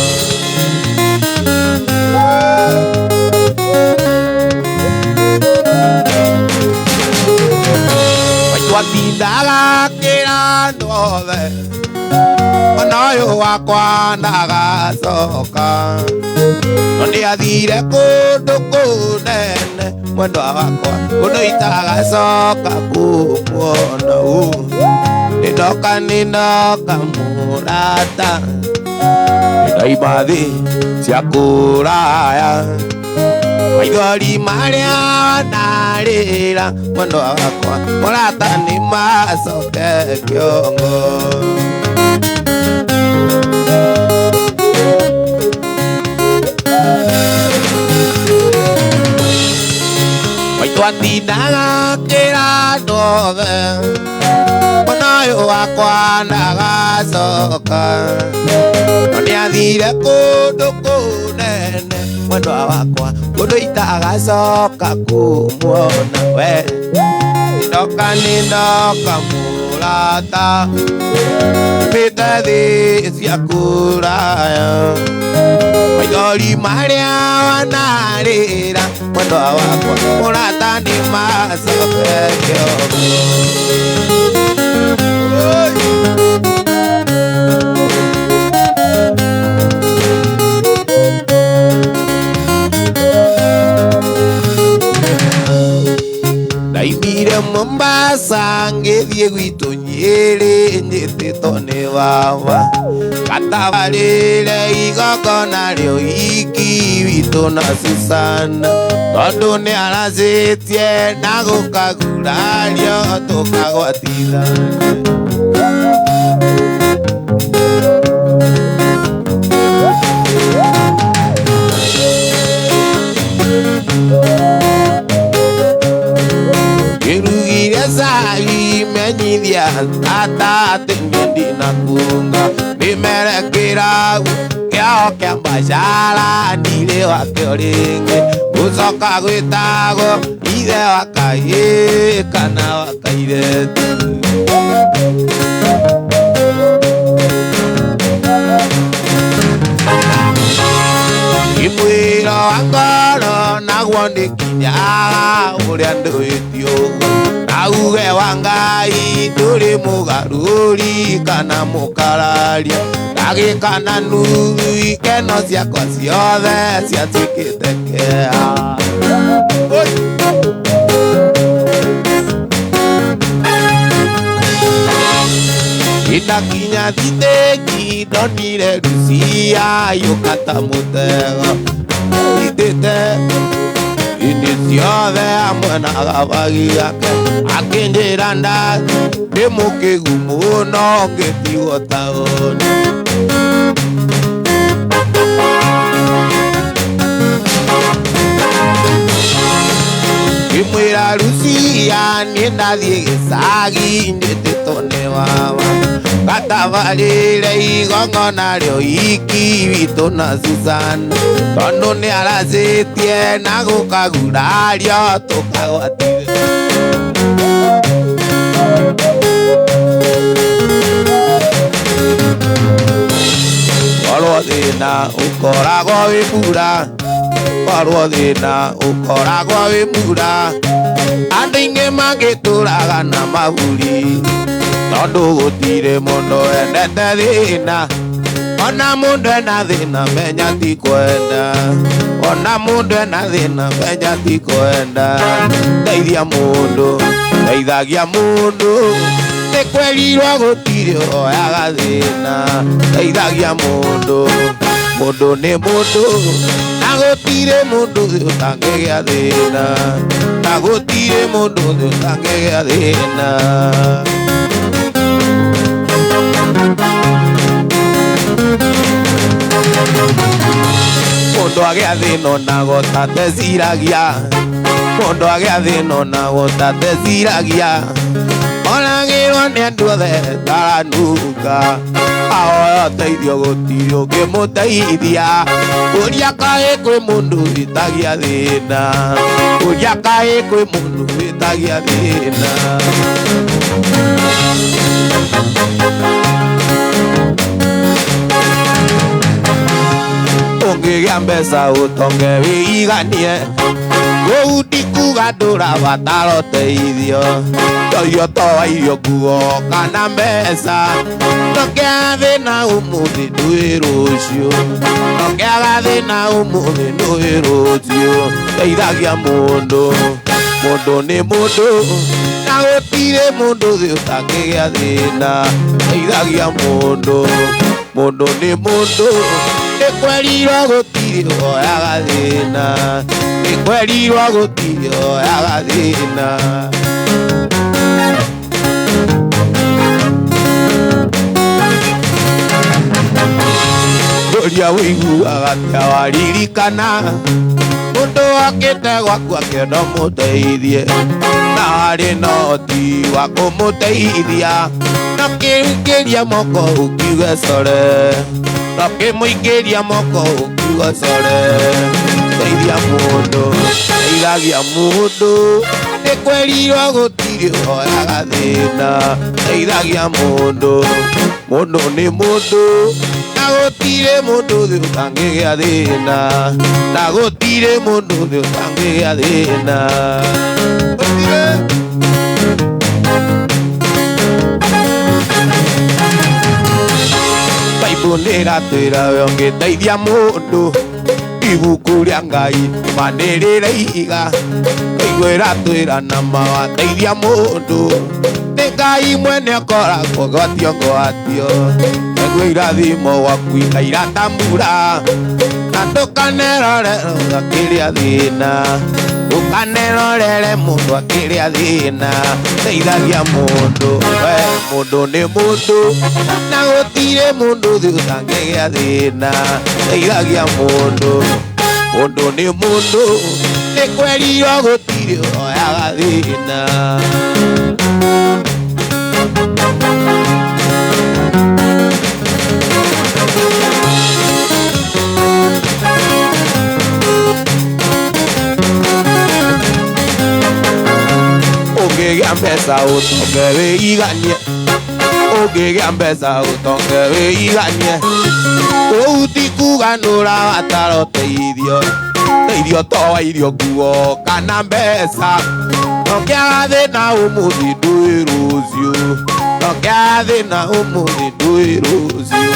K: Twatindaga kĩra andũ othe Ona ũyũ wakwa ndagacoka No nĩathire kũndũ kũnene mwendwa wakwa kũndũ itagacoka kũmuona Nĩndoka nĩndoka mũrata Nĩndaima thĩ cia kũraya Maithori marĩa wanarĩra mwendwa wakwa mũrata nĩ macoke kĩongo Twatindaga kĩra andũ othe Mwana ũyũ wakwa ndagacoka No nĩathire kũndũ kũnene mwendwa wakwa kũndũ itagacoka kũmuona we Nĩndoka nĩndoka mũrata Imĩte thĩ cia kũraya Maithori marĩa wanarĩra mwendwa wakwa mũrata nĩ macoke kĩongo Ndaimire Ndaumire Mombasa ngĩthiĩ gwitũ Nyĩrĩ nyĩtĩtwo nĩ baba Gatabarĩre igongona rĩa ũhiki witũ na Susana Tondũ nĩ aracĩtie na gũkagurario tũkagwatithania Ngĩrugire cai menyithia tata atĩ niĩ ndinakunga Ndĩmere kĩrabu kĩao kĩa mbacara ndirĩ wakĩo rĩngĩ Gũcoka gwĩtagwo ithe wa kahĩĩ kana wa kairĩtu Ngĩmwĩra wa ngoro naguo nĩnginyaga ũrĩa ndũĩtio ũguo Na uge wa Ngai ndũrĩ mũgarũri kana mũkararia Ndagĩka na nuthu ikeno ciakwa ciothe ciatuĩkĩte kĩeha Ndakinya thitĩnji ndonire Lucia yũka ta mũtego Ithĩte hĩndĩ ciothe hamwe na gabagi gake Akĩnjĩra ndĩ mũkĩgu mũno ngĩtigwo taũni Ngĩmwĩra Lucia niĩ ndathiĩ gĩcagi njĩtĩtwo nĩ baba Gatabarĩre igongona rĩa ũhiki witũ na Susana Tondũ nĩ aracĩtie na gũkagurario tũkagwatithania Korwo thĩna ũkoragwo wĩ mbura Korwo thĩna ũkoragwo wĩ mbura Andũ aingĩ mangĩtũraga na mahuri Tondũ gũtirĩ mũndũ wendete thĩna Ona mũndũ ena thĩna menya ti kwenda Ona mũndũ ena thĩna menya ti kwenda Teithia mũndũ, teithagia mũndũ Nĩ kwerirwo gũtirĩ oyaga thĩna Teithagia mũndũ, mũndũ nĩ mũndũ Na gũtirĩ mũndũ ũtangĩgĩa thĩna Na gũtirĩ mũndũ ũtangĩgĩa thĩna Mũndũ agĩa thĩna ona gũtateciragia Mũndũ agĩa thĩna ona gũtateciragia Oragĩrwo nĩ andũ othe taranunga Ahoya ũteithio gũtirĩ ũngĩmũteithia Ũria kaĩ kwĩ mũndũ wĩtagia thĩna Ũria kaĩ kwĩ mũndũ wĩtagia thĩna Ũngĩgĩa mbeca ũtonge wĩiganie Kũu ti kuga ndũrabatara ũteithio Toirio to wa irio nguo kana mbeca Ndũkĩaga thĩna ũmũthĩ ndũĩ rũciũ Ndũkĩaga thĩna ũmũthĩ ndũĩ rũciũ Teithagia mũndũ, mũndũ nĩ mũndũ Na gũtirĩ mũndũ thĩ ũtangĩgĩa thĩna Teithagia mũndũ, mũndũ nĩ mũndũ Nĩ kwerirwo gũtirĩ oyaga thĩna Nĩ kwerirwo gũtirĩ oyaga thĩna Ũrĩa ũiguaga ta waririkana Mũndũ okĩte gwaku akĩenda ũmũteithie Na harĩ na ũhoti wa kũmũteithia Na ũkĩingĩria moko ũkiuge core Na ũkĩmũingĩria moko ũkiuga core Teithia mũndũ, teithagia mũndũ Nĩ kwerirwo gũtirĩ oyaga thĩna Teithagia mũndũ, mũndũ nĩ mũndũ Na gũtirĩ mũndũ thĩ ũtangĩgĩa thĩna Na gũtirĩ mũndũ thĩ ũtangĩgĩa thĩna Baibũ nĩ ĩratwĩra we ũngĩteithia mũndũ Ibuku rĩa Ngai manĩrĩre iga iguĩra twĩra na mawateithia mũndũ nĩ Ngai mwene akoragwo gwatio ngwatio nĩguo irathimo gwaku ikaira ta mbura na ndũkanerorere akĩrĩa thĩna ndũkanerorere mũndũ akĩrĩa thĩna teithagia mũndũ we mũndũ nĩ mũndũ na gũtirĩ mũndũ thĩ ũtangĩgĩa thĩna teithagia mũndũ mũndũ nĩ mũndũ nĩ kwerirwo gũtirĩ oyaga thĩna. Ũngĩgĩa mbeca ũtonge wĩiganie ũngĩgĩa mbeca ũtonge wĩiganie ũu ti kuga nĩũrabatara ũteithio teithio to wa irio nguo kana mbeca nokĩaga thĩna ũmũthĩ ndũĩ rũciũ nokĩaga thĩna ũmũthĩ ndũĩ rũciũ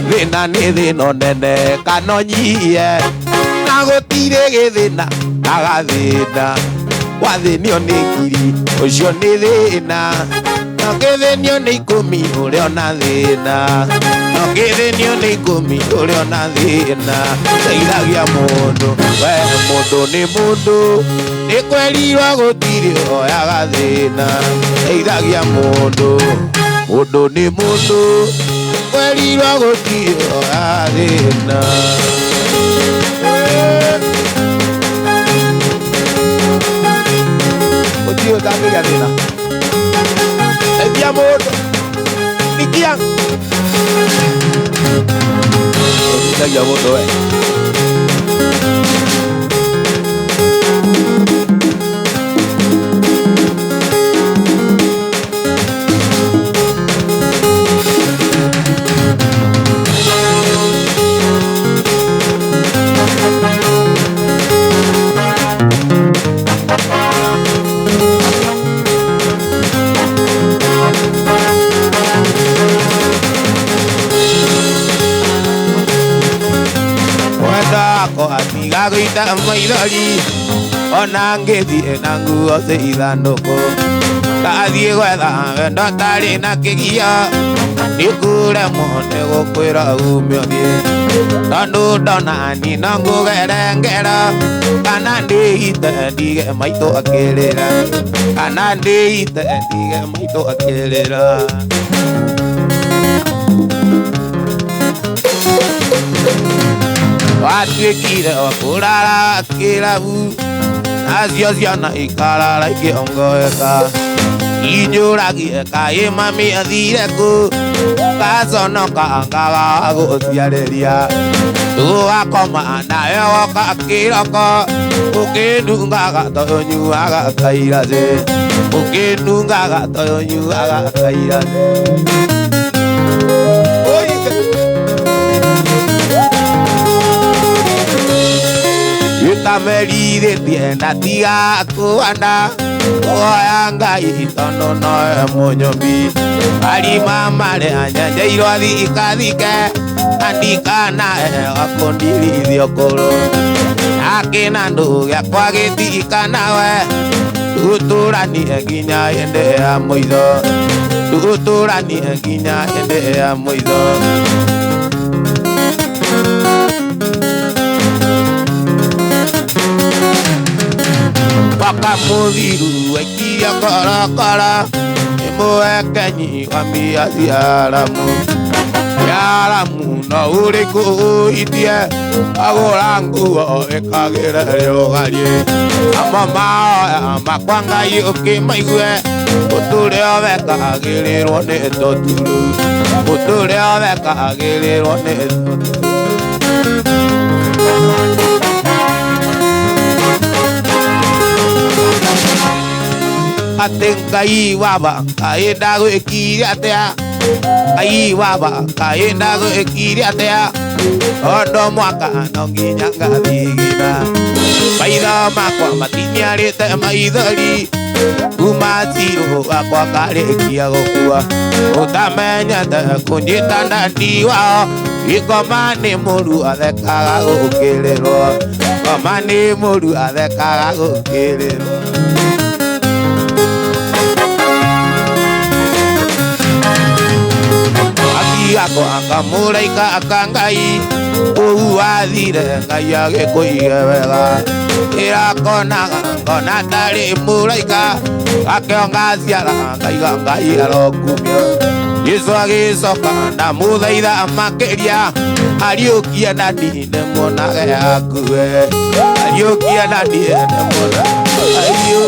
K: thĩna nĩ thĩna nene kana ũnyihie na gũtirĩ gĩthĩna agathĩna wathĩnio nĩ ngiri ũcio nĩ thĩna nokĩthĩnio nĩ ikũmi ũrĩ ona thĩna nokĩthĩnio nĩ ikũmi ũrĩ ona thĩna teithagia mũndũ we mũndũ nĩ mũndũ nĩ kwerirwo gũtirĩ oyaga thĩna teithagia mũndũ mũndũ nĩ mũndũ kwerirwo gũtirĩ oyaga thĩna. Gũtirĩ ũtangĩgĩa thĩna teithia mũndũ ikia teithagia mũndũ we. Atiga maithori ona ngĩthiĩ na nguo cia ithandũkũ ndathiĩ gwetha wendo ndarĩ na kĩgio nĩkũremwo nĩ gũkwĩra ume ũthiĩ tondũ ndona niĩ no ngũgere ngero kana ndĩite ndige maitũ akĩrĩra kana ndĩite ndige maitũ akĩrĩra. Watuĩkire wa kũrara kĩrabu nacio ciana ikarara ikĩongoeka inyũragie kaĩ mami athire kũ ngaconoka ngaga gũciarĩria tũgakoma nawe woka kĩroko ũkĩnungaga toyũnyuaga kairacĩ ũkĩnungaga toyũnyuaga kairacĩ. Itamerithĩtie ndatiga kũhanda kũhoya Ngai tondũ nowe mũnyũmbi marima marĩa nyenjeirwo thikathike na ndikanae wa kũndirithia ũkũrũ akĩna ndũ gĩakwa gĩtikanawe tũtũranie nginya hĩndĩ ya mũico tũtũranie nginya hĩndĩ ya mũico. Paka mũthiru waikirie korokoro nĩ mũhekenyi wa mbia cia Aramu Aramu no ũrĩkũ ũitie agũra nguo ĩkagĩre rĩũgariĩ amo mahoya makwa Ngai ũkĩmaigue ũtũre wekagĩrĩrwo nĩ tũturu ũtũre wekagĩrĩrwo nĩ tũturu. Atĩ Ngai waba kaĩ ndagwĩkire atĩa Ngai waba kaĩ ndagwĩkire atĩa Tondũ mwaka no nginya ngathigina maitho makwa matiniarĩte maithori kuma cirũ wakwa karĩkia gũkua ũtamenyete kũnyitana ndiwao ikoma nĩ mũru athekaga gũkĩrĩrwo koma nĩ mũru athekaga gũkĩrĩrwo. Ako akamũraika akangai ũu wathire Ngai agĩkũige wega ĩrakonaga ngona tarĩ mũraika gakĩonga ciara ngaiga Ngai arokumio. Jesũ agĩcoka ndamũthaitha makĩria ariũkie na ndine muonage akue ariũkie na ndine muonage ariũ.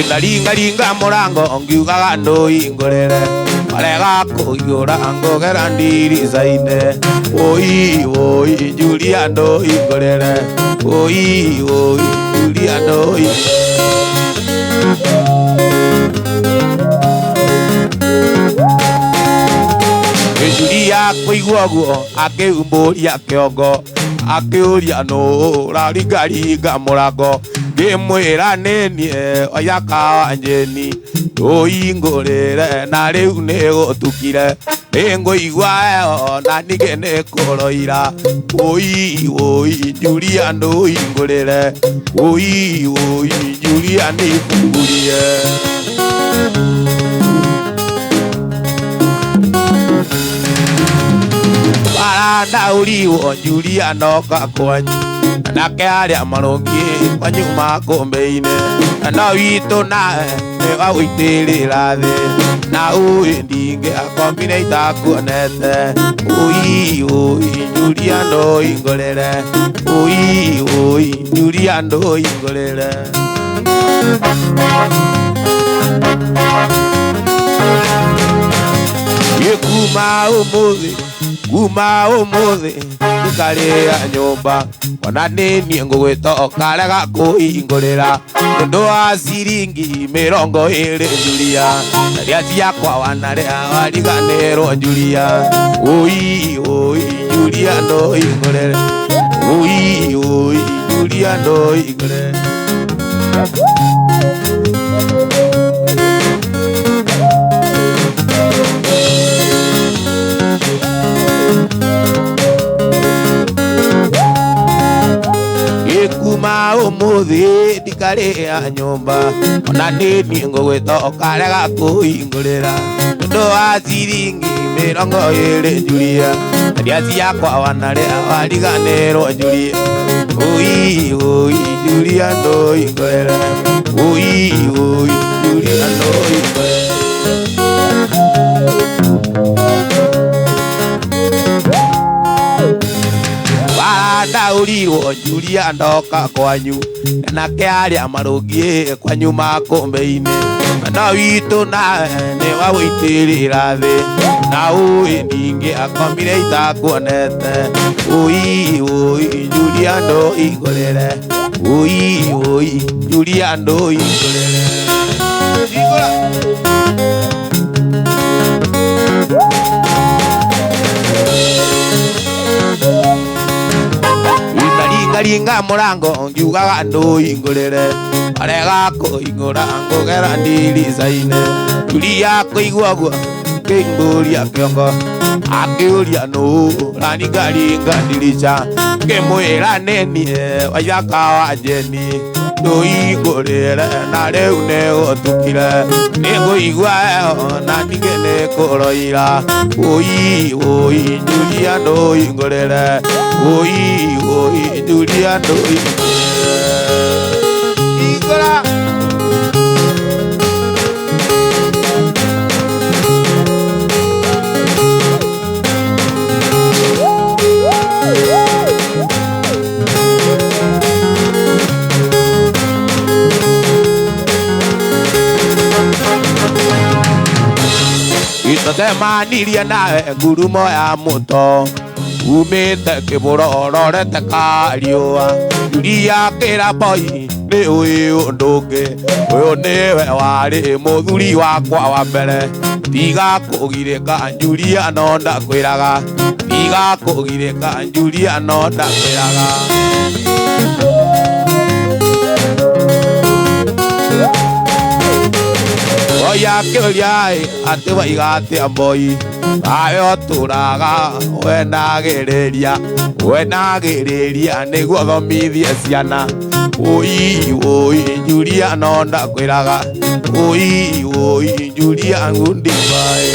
K: Ndaringaringa mũrango ngiugaga ndũhingũrĩre warega kũhingũra ngũgera ndirica-inĩ ũi ũi Julia ndũhingũrĩre ũi ũi Julia ndũhingũrĩre. Julia kũigua ũguo akĩumbũria kĩongo akĩũria nũ ũraringaringa mũrango ngĩmwĩra nĩ niĩ oya kawanjĩni ndũhingũrĩre na rĩu nĩgũtukire nĩngũigua heho na ningĩ nĩkũroira ũi ũi Julia ndũhingũrĩre ũi ũi Julia nĩbungurie. Barandaũrirwo Julia noka kwanyu nake arĩa marũngiĩ kwanyu makũmbĩ-inĩ no witũ nawe nĩwagũitĩrĩra thĩ na ũĩ ndingĩakomire itakuonete ũi ũi Julia ndũhingũrĩre ũi ũi Julia ndũhingũrĩre. Kuma ũmũthĩ kuma ũmũthĩ ndikarĩa nyũmba ona nĩ niĩ ngũgwĩta ũkarega kũhingũrĩra tondũ wa ciringi 20 Julia rĩa ciakwa wanarĩa wariganĩrwo Julia ũi ũi Julia ndũhingũrĩre ũi ũi Julia ndũhingũrĩre. Kuma ũmũthĩ ndikarĩa nyũmba ona nĩ niĩ ngũgwĩta ũkarega kũhingũrĩra tondũ wa ciringi 20 Julia rĩa ciakwa wanarĩa wariganĩrwo Julia ũi ũi Julia ndũhingũrĩre ũi ũi Julia ndũhingũrĩre. Ndaũrirwo Julia ndoka kwanyu nake arĩa marũngiĩ kwanyu makũmbĩ-inĩ no witũ nawe nĩwagũitĩrĩra thĩ na ũĩ ndingĩakomire itakuonete ũi ũi Julia ndũhingũrĩre ũi ũi Julia ndũhingũrĩre. Hingũra. Ndaringaringa mũrango ngiugaga ndũhingũrĩre warega kũhingũra ngũgera ndirica-inĩ Julia kũigua ũguo akĩmbũria kĩongo akĩũria nũ ũraringaringa ndirica ngĩmwĩra nĩ niĩ oya kawanjĩni ndũhingũrĩre na rĩu nĩgũtukire nĩngũigua heho na ningĩ nĩkũroira ũi ũi Julia ndũhingũrĩre ũi ũi Julia ndũhingũrĩre. Hingũra. Itacemanirie nawe ngurumo ya mũto umĩte kĩbũro ũrorete kariũa Julia kĩra boy nĩ ũĩ ũndũ ũngĩ ũyũ nĩwe warĩ mũthuri wakwa wa mbere tiga kũgirĩka Julia no ndakwĩraga tiga kũgirĩka Julia no ndakwĩraga. Oya kĩũria atĩ waiga atĩa mboi nawe ũtũraga wenagĩrĩria wenagĩrĩria nĩguo thomithie ciana ũi ũi Julia no ndakwĩraga ũi ũi Julia ngundibae.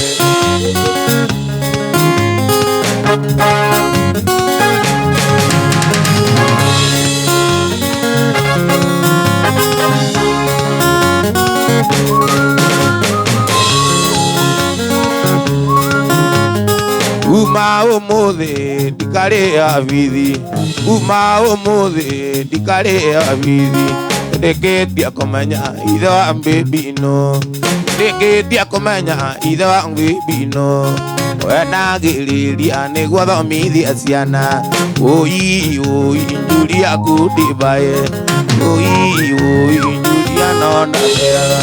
K: Uma umuthi ndikarĩa bithi uma umuthi ndikarĩa bithi ndĩkĩtie kũmenya ithe wa mbĩmbi ĩno ndĩkĩtie kũmenya ithe wa mbĩmbi ĩno wenagĩrĩria nĩguo thomithie ciana ũi ũi Julia kundibae ũi ũi Julia no ndakwĩraga.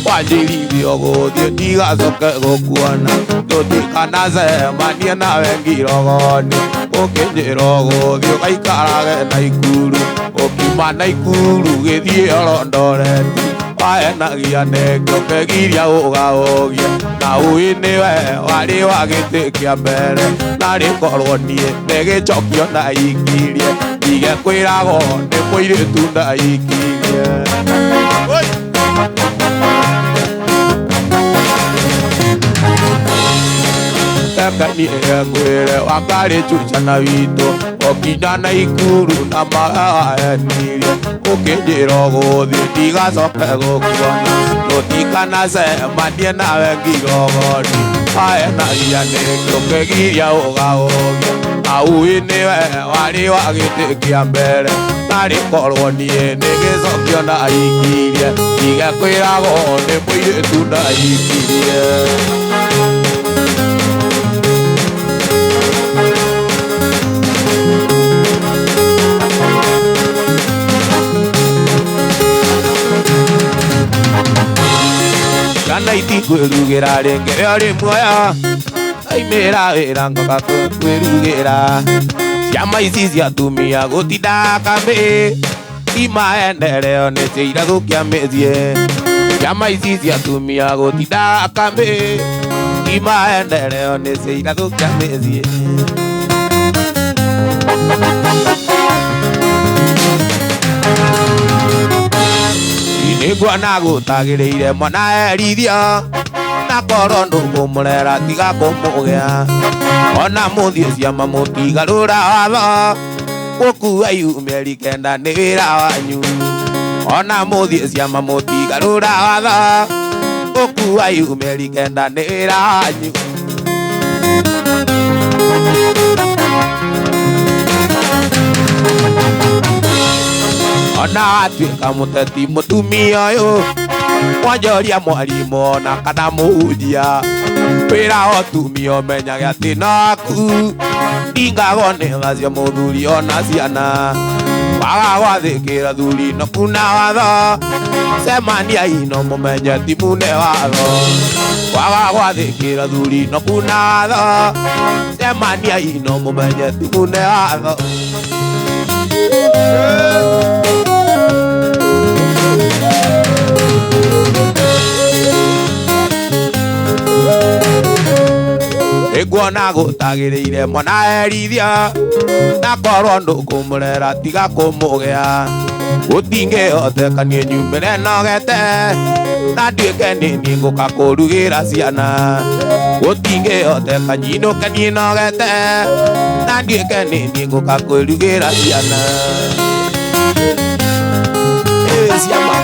K: Wanjĩrithio gũthiĩ ndigacoke gũkuona tũtikanacemanie nawe ngirogoni ũkĩnjĩra ũgũthiĩ ũgaikarage Naikuru ũkiuma Naikuru gĩthiĩ Eldoret waenagia nĩkĩo ũkĩgiria ũgaũgie na ũĩ nĩwe warĩ wa gĩtĩ kĩa mbere narĩ korwo niĩ nĩgĩcokio ndaikirie ndige kwĩragwo nĩ mũirĩtu ndaikirie. Kani ngwire wakarĩ cucana witũ ũkinya Naikuru na maenirie ũkĩnjĩra ũgũthiĩ ndigacoke gũkuona tũtikanacemanie nawe ngirogoni waenagia nĩkĩo ũkĩgiria ũgaũgia na ũĩ nĩwe warĩ wa gĩtĩ kĩa mbere narĩ korwo niĩ nĩgĩcokio ndaikirie ndige kwĩragwo nĩ mũirĩtu ndaikirie. Ciana itikwĩrugĩra rĩngĩ we ũrĩ muoyo aimĩra wĩra ngoka kwĩrugĩra ciama ici cia atumia gũtinda kambĩ ti maendeleo nĩ ciirathũkia mĩciĩ ciama ici cia atumia gũtinda kambĩ ti maendeleo nĩ ciirathũkia mĩciĩ. Nĩguona gũtagĩrĩire mwana erithia na korwo ndũkũmũrera tiga kũmũgĩa ona mũthiĩ ciama mũtigarũra watho gũkua iumĩri kenda nĩ wĩra wanyu ona mũthiĩ ciama mũtigarũra watho gũkua iumĩri kenda nĩ wĩra wanyu. Ona atuĩka mũteti mũtumia ũyũ wanjoria mwarimũ ona kana mũhunjia wĩra wa ũtumia ũmenyage atĩ no aku ndingagwo nĩ tha cia mũthuri ona ciana waga gwathĩkĩra thuri no kuna watho cemaniai no mũmenye ti mune watho waga gwathĩkĩra thuri no kuna watho cemaniai no mũmenye ti mune watho. Nguona gũtagĩrĩire mwana erithia na korwo ndũkũmũrera tiga kũmũgĩa gũtingĩhoteka niĩ nyumĩre nogete na nduĩke nĩ niĩ ngũka kũrugĩra ciana gũtingĩhoteka nyinũke niĩ nogete na nduĩke nĩ niĩ ngũka kũrugĩra ciana. Ĩ ciama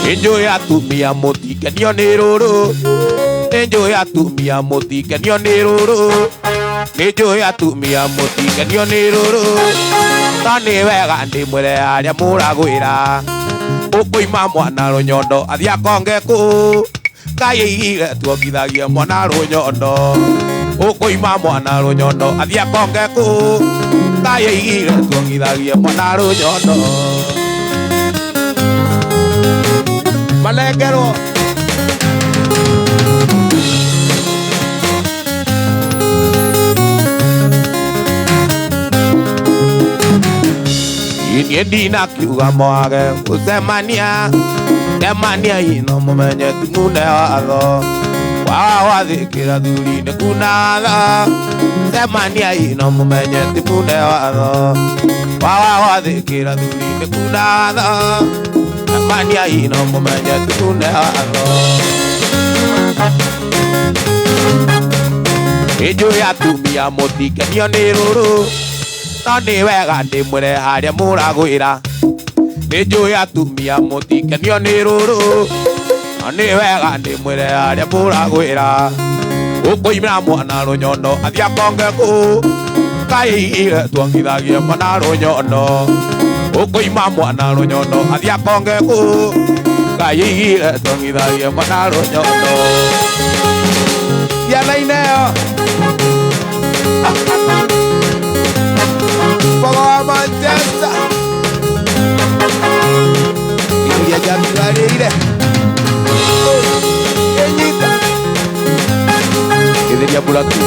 K: Nĩnjũĩ atumia mũtikenio nĩ rũrũ, nĩnjũĩ atumia mũtikenio nĩ rũrũ, nĩnjũĩ atumia mũtikenio nĩ rũrũ. No nĩ wega ndĩmwĩre arĩa mũragwĩra ũkũima mwana rũnyondo athiĩ akonge kũ Ngai aigire tuongithagie mwana rũnyondo ũkũima mwana rũnyondo athiĩ akonge kũ Ngai aigire tuongithagie mwana rũnyondo. Manengerwo niĩ ndinakiuga mwage gũcemania cemania ino mũmenye ti mune watho waga gwathĩkĩra thuri nĩ kuna watho cemania ino mũmenye ti mune watho waga gwathĩkĩra thuri nĩ kuna watho cemania ino mũmenye ti mune watho. Nĩnjũĩ atumia mũtikenio nĩ rũrũ no nĩ wega ndĩmwĩre harĩa mũragwĩra nĩnjũĩ atumia mũtikenio nĩ rũrũ no nĩ wega ndĩmwĩre harĩa mũragwĩra ũkũimĩra mwana rũnyondo athiĩ akonge kũ Ngai aigire tuongithagie mwana rũnyondo ũkũima mwana rũnyondo athiĩ akonge kũ Ngai aigire tuongithagie mwana rũnyondo. Ciana ineo Mbogo wa Manchester iria njambiwarĩire ĩnyita gĩthĩria mburaku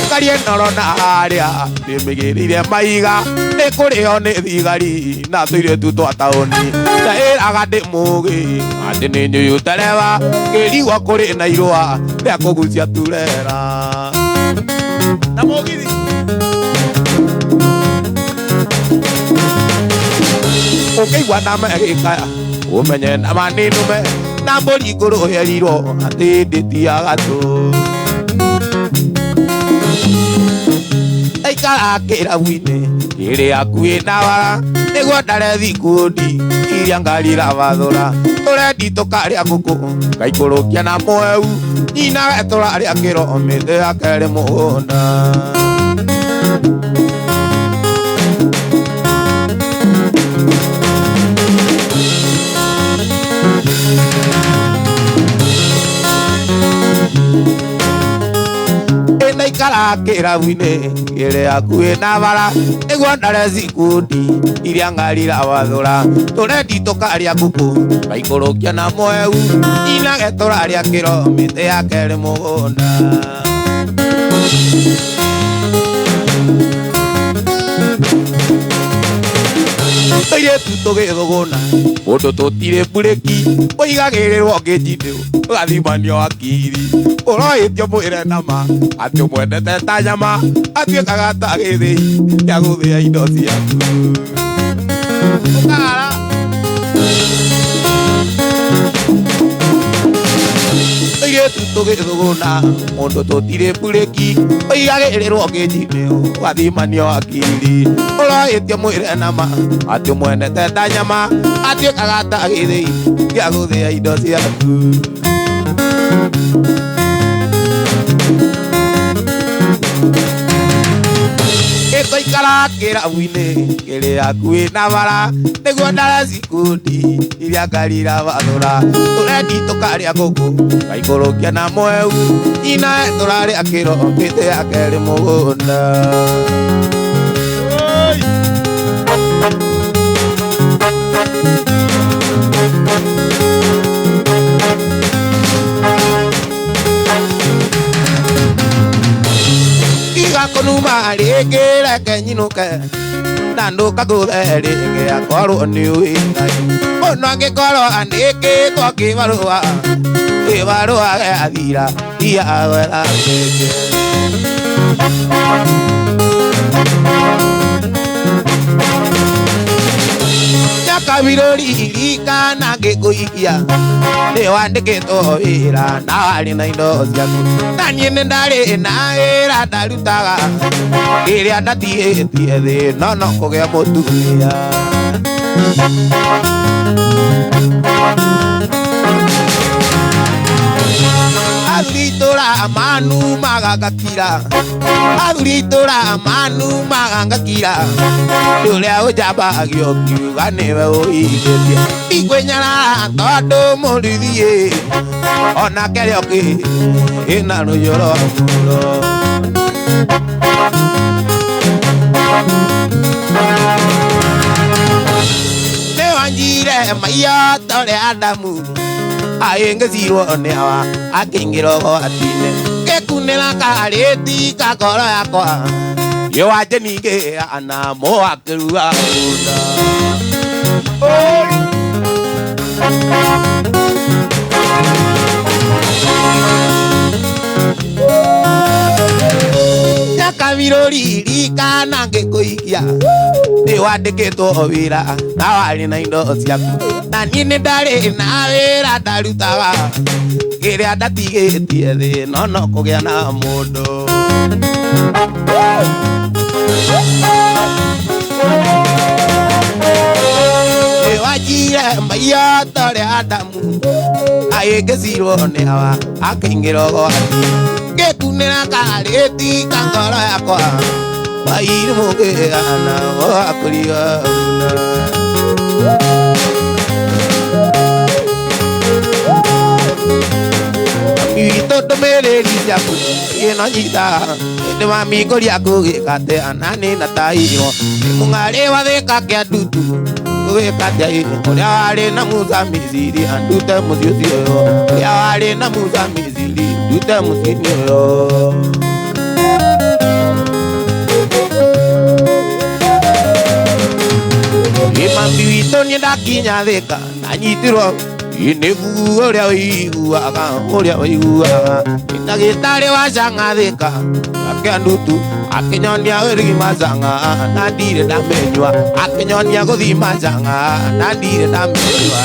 K: karie noro na harĩa ndĩmĩgĩrĩire maiga nĩ kũrĩo nĩ thigari na tũirĩtu twa taũni ndaĩraga ndĩ mũgĩ atĩ nĩ njũyũ tereba ngĩrigwo kũrĩ na irũa rĩa kũgucia turera na mũgithi. Ũkĩigua nama ĩgĩkaya ũmenye nama nĩ nũme na mbũri ngũrũ yerirwo atĩ ndĩtiaga tũ aikara kĩrabu-inĩ kĩrĩ hakuhĩ na wara nĩguo ndare thikundi iria ngari irabathũra tũrendi tũkarĩa ngũkũ ngaikũrũkia na mweu nyina we tũrarĩa kĩro mĩtĩ yake ĩrĩ mũgũnda. Ndaikara kĩrabu-inĩ kĩrĩ hakuhĩ na bara nĩguo ndare cikundi iria ngari irabathũra tũrendi tũkarĩa ngũkũ ngaikũrũkia na mweu nyinage tũrarĩa kĩro mĩtĩ yake ĩrĩ mũgũnda. Tũirĩtu tũgĩthũgũna mũndũ tũtirĩ mburĩki ũigagĩrĩrwo ngĩnjinĩ ũgathimanio hakiri ũroĩtio mwĩre nama atĩ ũmwendete ta nyama atuĩkaga ta gĩthĩi gĩa gũthĩa indo ciaku. Ũkara tũirĩtu tũgĩthũgũna mũndũ tũtirĩ mburĩki ũigagĩrĩrwo ngĩnjinĩ ũgathimanio hakiri ũroĩtio mwĩre nama atĩ ũmwendete ta nyama atuĩkaga ta gĩthĩi gĩa gũthĩa indo ciaku. Ĩtũikara kĩrabu-inĩ kĩrĩ hakuhĩ na bara nĩguo ndare cikundi iria ngari irabathũra tũrendi tũkarĩa ngũkũ ngaikũrũkia na mweu nyina tũrarĩa kĩro mĩtĩ yake ĩrĩ mũgũnda. Tiga kũnuma rĩngĩ reke nyinũke na ndũkangũthe rĩngĩ akorwo nĩ ũĩ Ngai mũno angĩkorwo andĩkĩtwo kĩbarũa kĩbarũa gĩathira tiagwetha kĩngĩ. Nyakabirũri ririkana ngĩkũikia nĩ wandĩkĩtwo wĩra na warĩ na indo ciaku na niĩ nĩ ndarĩ na wĩra ndarutaga kĩrĩa ndatigĩtie thĩ no no kũgĩa mũtumia. Athuri itũra manumaga ngakira athuri itũra manumaga ngakira ũrĩa ũnjambagio ngiuga nĩwe ũhingĩtie ndikwĩnyarara tondũ mũruthiĩ onake rĩokĩ ĩna rũiyũro mũno. Nĩwanjire maiyo ta ũrĩa Adamu aingĩcirwo nĩ awa akĩingĩra ũgwati-inĩ ngĩkunĩra karĩti ka ngoro yakwa yĩwanje ningĩ ana mũwakĩrua bunda. Nyakabirũri ririkana ngĩkũikia nĩ wandĩkĩtwo wĩra na warĩ na indo ciaku na niĩ nĩ ndarĩ na wĩra ndarutaga kĩrĩa ndatigĩtie thĩ no no kũgĩa na mũndũ. Nĩ wanjire maiyo ta ũrĩa Adamu aingĩcirwo nĩ awa akĩingĩra ũgwati ngĩkunĩra karĩti ka ngoro yakwa wairi mũngĩgana wakũriga una. Witũ ndũmĩrĩri ciaku ĩno nyitaga ĩndĩ mami ngũria ngũgĩka atĩa na nĩ ndatairwo nĩ mũng'arĩ wa Thĩka kĩa ndutu ngũgĩka atĩa ĩ ũrĩa warĩ na Musa Misiri andute mũciĩ ũcio ũyũ ũrĩa warĩ na Musa Misiri ndute mũciĩ-inĩ ũyũ. Mami witũ niĩ ndakinya Thĩka ndanyitirwo nĩ bugu ũrĩa ũiguaga ũrĩa ũiguaga ndagĩtarĩ wa cang'a Thĩka akĩa ndutu akĩnyonia gũthima cang'a na ndirĩ ndamenyua akĩnyonia gũthima cang'a na ndirĩ ndamenyua.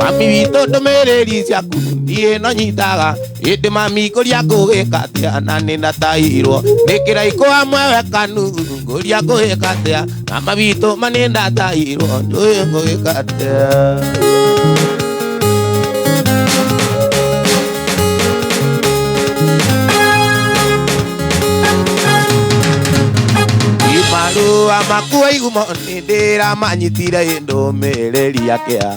K: Mami witũ ndũmĩrĩri ciaku niĩ no nyitaga ĩndĩ mami ngũria ngũgĩka atĩa na nĩ ndatairwo nĩ kĩraikũ hamwe we kanuthu ngũria ngũgĩka atĩa mama witũ ma nĩ ndatairwo ndũĩ ngũgĩka atĩa. Marũa makuo igumo nĩ ndĩramanyitire ndũmĩrĩri ya kĩa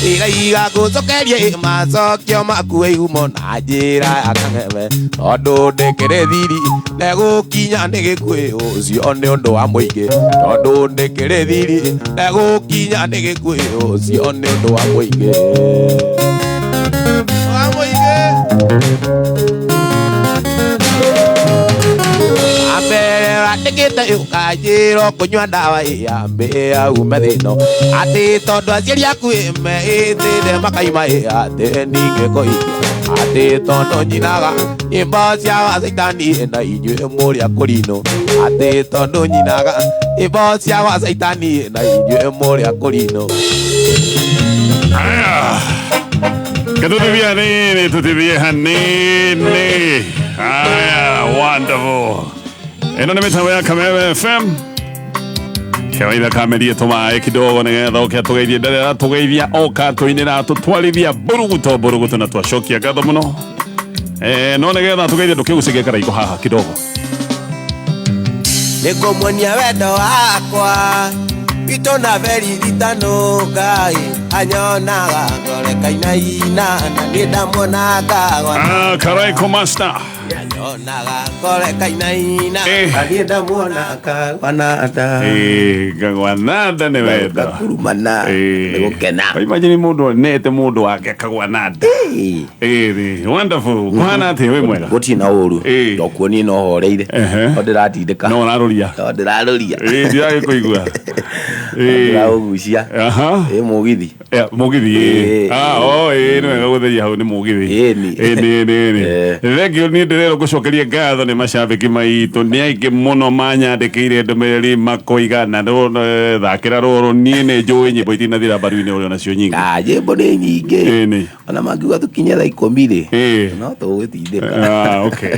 K: ĩraiga ngũcokerie macokio makuo igumo na njĩra ya kang'ethe tondũ ndĩkĩrĩ thiri negũkinya nĩ gĩkuĩ ũcio nĩ ũndũ wa mũingĩ tondũ ndĩkĩrĩ thiri negũkinya nĩ gĩkuĩ ũcio nĩ ũndũ wa mũingĩ. Wa mũingĩ. Ambere wandĩkĩte ũkanjĩrwo kũnyua ndawa ĩyambĩĩa ume thĩno atĩ tondũ aciari aku meĩtĩte makaima atĩ ningĩ kũhikia atĩ tondũ nyinaga nyĩmbo cia wacaitani na inyuĩ mũrĩ akũrinũ atĩ tondũ nyinaga nyĩmbo cia wacaitani na inyuĩ mũrĩ akũrinũ.
E: Aya Katutithia nini tutithie hanini. Aya, wonderful. Ĩno nĩ mĩtambo ya Kameme FM kawaida kamerie tũmaĩ kidogo nĩgetha ũke atũgeithie ndarĩ aratũgeithia oka atũinĩra atũtwarithia mburuguto mburuguto na twacokia ngatho mũno no nĩgetha atũgeithie ndũkĩgucĩgie karaiko haha kidogo.
K: Nĩngũmuonia wendo wakwa witũ na beririkano Ngai anyonaga ngoreka inaina na niĩ ndamuonaga.
E: Karaiko master.
K: Nyonaga kore kainaina Athiĩ ndamuona kagwana nda.
E: Kagwana nda nĩ wendo.
K: Gakurumana nĩ gũkena.
E: Imagine mũndũ onete mũndũ wake akagwana nda. Ĩĩ, wonderful. Kũhana atĩa wĩ mwega?
K: Gũtirĩ na ũru. Ndokuo niĩ no horeire. No ndĩratindĩka.
E: No ũrarũria.
K: No ndĩrarũria.
E: Ĩĩ, ndiragĩkũigua.
K: Ndĩraũgucia. Ĩ mũgithi.
E: Mũgithi ĩĩ. Ah, oh, ĩĩ, nĩ wega gũtheria hau nĩ mũgithi.
K: Ĩni.
E: Ĩni, ĩni, ĩni. Thank you, niĩ ndĩrerwo ngũcokerie ngatho nĩ macambĩki maitũ nĩ aingĩ mũno manyandĩkĩire ndũmĩrĩri makoiga na thakĩra rũrũ niĩ nĩ njũĩ nyĩmbo itinathira mbaru-inĩ ũrĩ onacio nyingĩ.
K: Ah, nyĩmbo nĩ nyingĩ.
E: Ĩni.
K: Ona mangiuga tũkinye thaa ikũmi rĩ. No tũgũgĩtindĩka.
E: Ah, okay.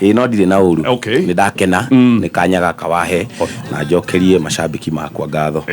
K: Ĩĩ no ndirĩ na ũru. Nĩ ndakena nĩ kanya gaka wahe na njokerie macambĩki makwa ngatho.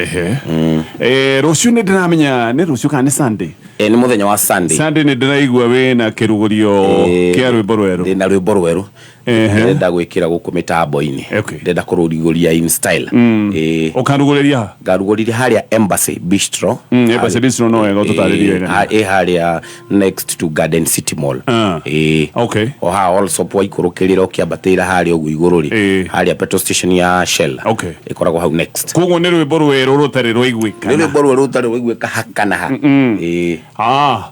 E: Rũciũ nĩ ndĩramenya nĩ rũciũ kana nĩ Sunday?
K: Nĩ mũthenya wa Sunday.
E: Sunday nĩ ndĩraigua wĩna kĩrugũrio kĩa rwĩmbo rwerũ.
K: Ndĩna rwĩmbo rwerũ. Ndĩrenda gwĩkĩra gũkũ mĩtambo-inĩ. Ndĩrenda kũrugũria in style. Ĩĩ.
E: Ũkarugũrĩria ha?
K: Ngarugũrĩria harĩa Embassy Bistro.
E: Embassy Bistro no wega ũtũtarĩrie wega.
K: Ĩ harĩa next to Garden City Mall. Ĩĩ.
E: Okay.
K: O haha Allsops waikũrũkĩrĩra ũkĩambatĩra harĩa ũguo igũrũ rĩ. Harĩa petrol station ya Shell.
E: Okay.
K: Ĩkoragwo hau next.
E: Koguo nĩ rwĩmbo rwerũ rũtarĩ rwaiguĩkana.
K: Nĩ rwĩmbo rwerũ rũtarĩ rwaiguĩka hakana ha. Ĩĩ.
E: Ah,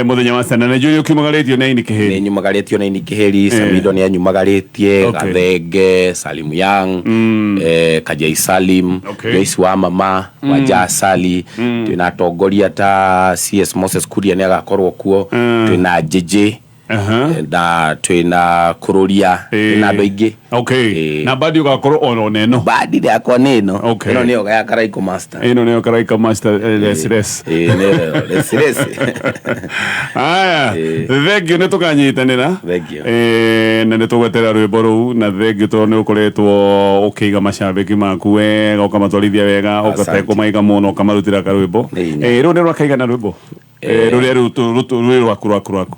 E: mũthenya wa Sunday na njũĩ ũkiumagarĩtio nĩ Aini Kĩhĩri.
K: Nĩ nyumagarĩtio nĩ Aini Kĩhĩri, Samido nĩ anyumagarĩtie,
E: Okay.
K: Gathenge, Salim Young, Kajai Salim, Joyce wa mama, Wanja Sali, twĩna atongoria ta CS Moses Kuria nĩ agakorwo kuo, twĩna JJ, na twĩna Kũrũria, twĩna andũ aingĩ.
E: Okay. Na bandi ũgakorwo ono neno.
K: Bandi yakwa nĩ ĩno.
E: Okay.
K: Ĩno nĩyo ya Karaiko Master.
E: Ĩno nĩyo Karaiko Master les les.
K: Ĩĩ nĩyo les les.
E: Aya, thank you nĩ tũkanyitanĩra.
K: Thank you.
E: Na nĩ tũgweterera rwĩmbo rũu na thank you tondũ nĩ ũkoretwo ũkĩiga macambĩki maku wega ũkamatwarithia wega ũgatekũmaiga mũno ũkamarutĩra karwĩmbo. Rũu nĩ rwakaigana rwĩmbo? Rũrĩa rĩu rwĩ rwaku rwaku rwaku.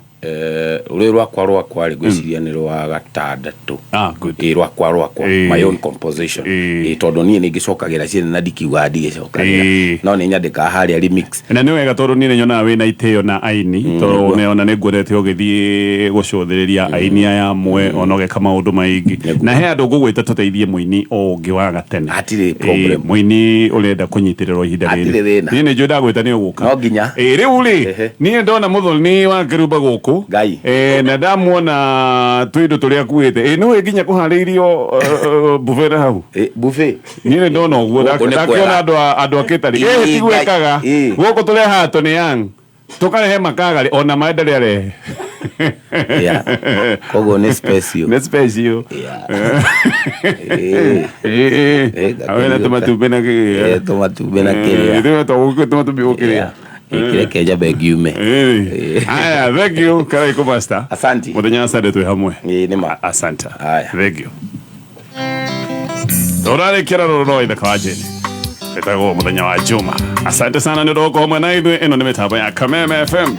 K: Rũrĩ rwakwa rwakwa rĩ ngwĩciria nĩ rwa gatandatũ. Ĩĩ rwakwa rwakwa my own composition. Ĩĩ tondũ niĩ nĩ ngĩcokagĩra ciene na ndikiugaga ndigĩcokagĩra. No nĩ nyandĩkaga harĩa remix.
E: Na nĩ wega tondũ niĩ nĩ nyonaga wĩna itĩo na aini tondũ nĩ ona nĩ nguonete ũgĩthiĩ gũcũthĩrĩria aini aya amwe ona ũgeka maũndũ maingĩ na he andũ ngũgwĩta tũteithie mũini o ũngĩ wa gatene.
K: Hatirĩ problem.
E: Mũini ũrenda kũnyitĩrĩrwo ihinda rĩrĩ.
K: Hatirĩ thĩna.
E: Niĩ nĩ njũĩ ndagwĩta nĩ ũgũka.
K: No nginya.
E: Ĩĩ rĩu rĩ niĩ ndona mũthoni wa kĩrumba gũkũ na ndamuona twĩndũ tũrĩa akuĩte ĩ nĩwe nginya kũharĩirio buffet na hau.
K: Buffet.
E: Niĩ nĩ ndona ũguo
K: Gũkũ nĩ
E: ndakiona
K: kwega.
E: andũ a kĩtari.
K: Ĩĩ,
E: Ĩ tiguo ĩkaga. Gũkũ tũrehaga tũnĩ yang tũkarehe makagarĩ ona maĩ ndarĩ arehe.
K: Koguo nĩ special.
E: Nĩ special. Awena tũmatumbĩ na kĩrĩa.
K: Tũmatumbĩ na kĩrĩa.
E: Tũmatumbĩ gũkĩrĩa.
K: Kĩreke njambe ngiume.
E: Aya, thank you Karaiko Master.
K: Asante.
E: Mũthenya wa Sunday twĩ hamwe.
K: Ĩĩ nĩ ma.
E: Asante. Thank you. Tũrarĩkĩra rũrũ rwa ithaka wa Jane. Ĩtagwo mũthenya wa Juma. Asante sana nĩ ũndũ wa gũkorwo hamwe na ithuĩ. Ĩno nĩ mĩtambo ya Kameme FM.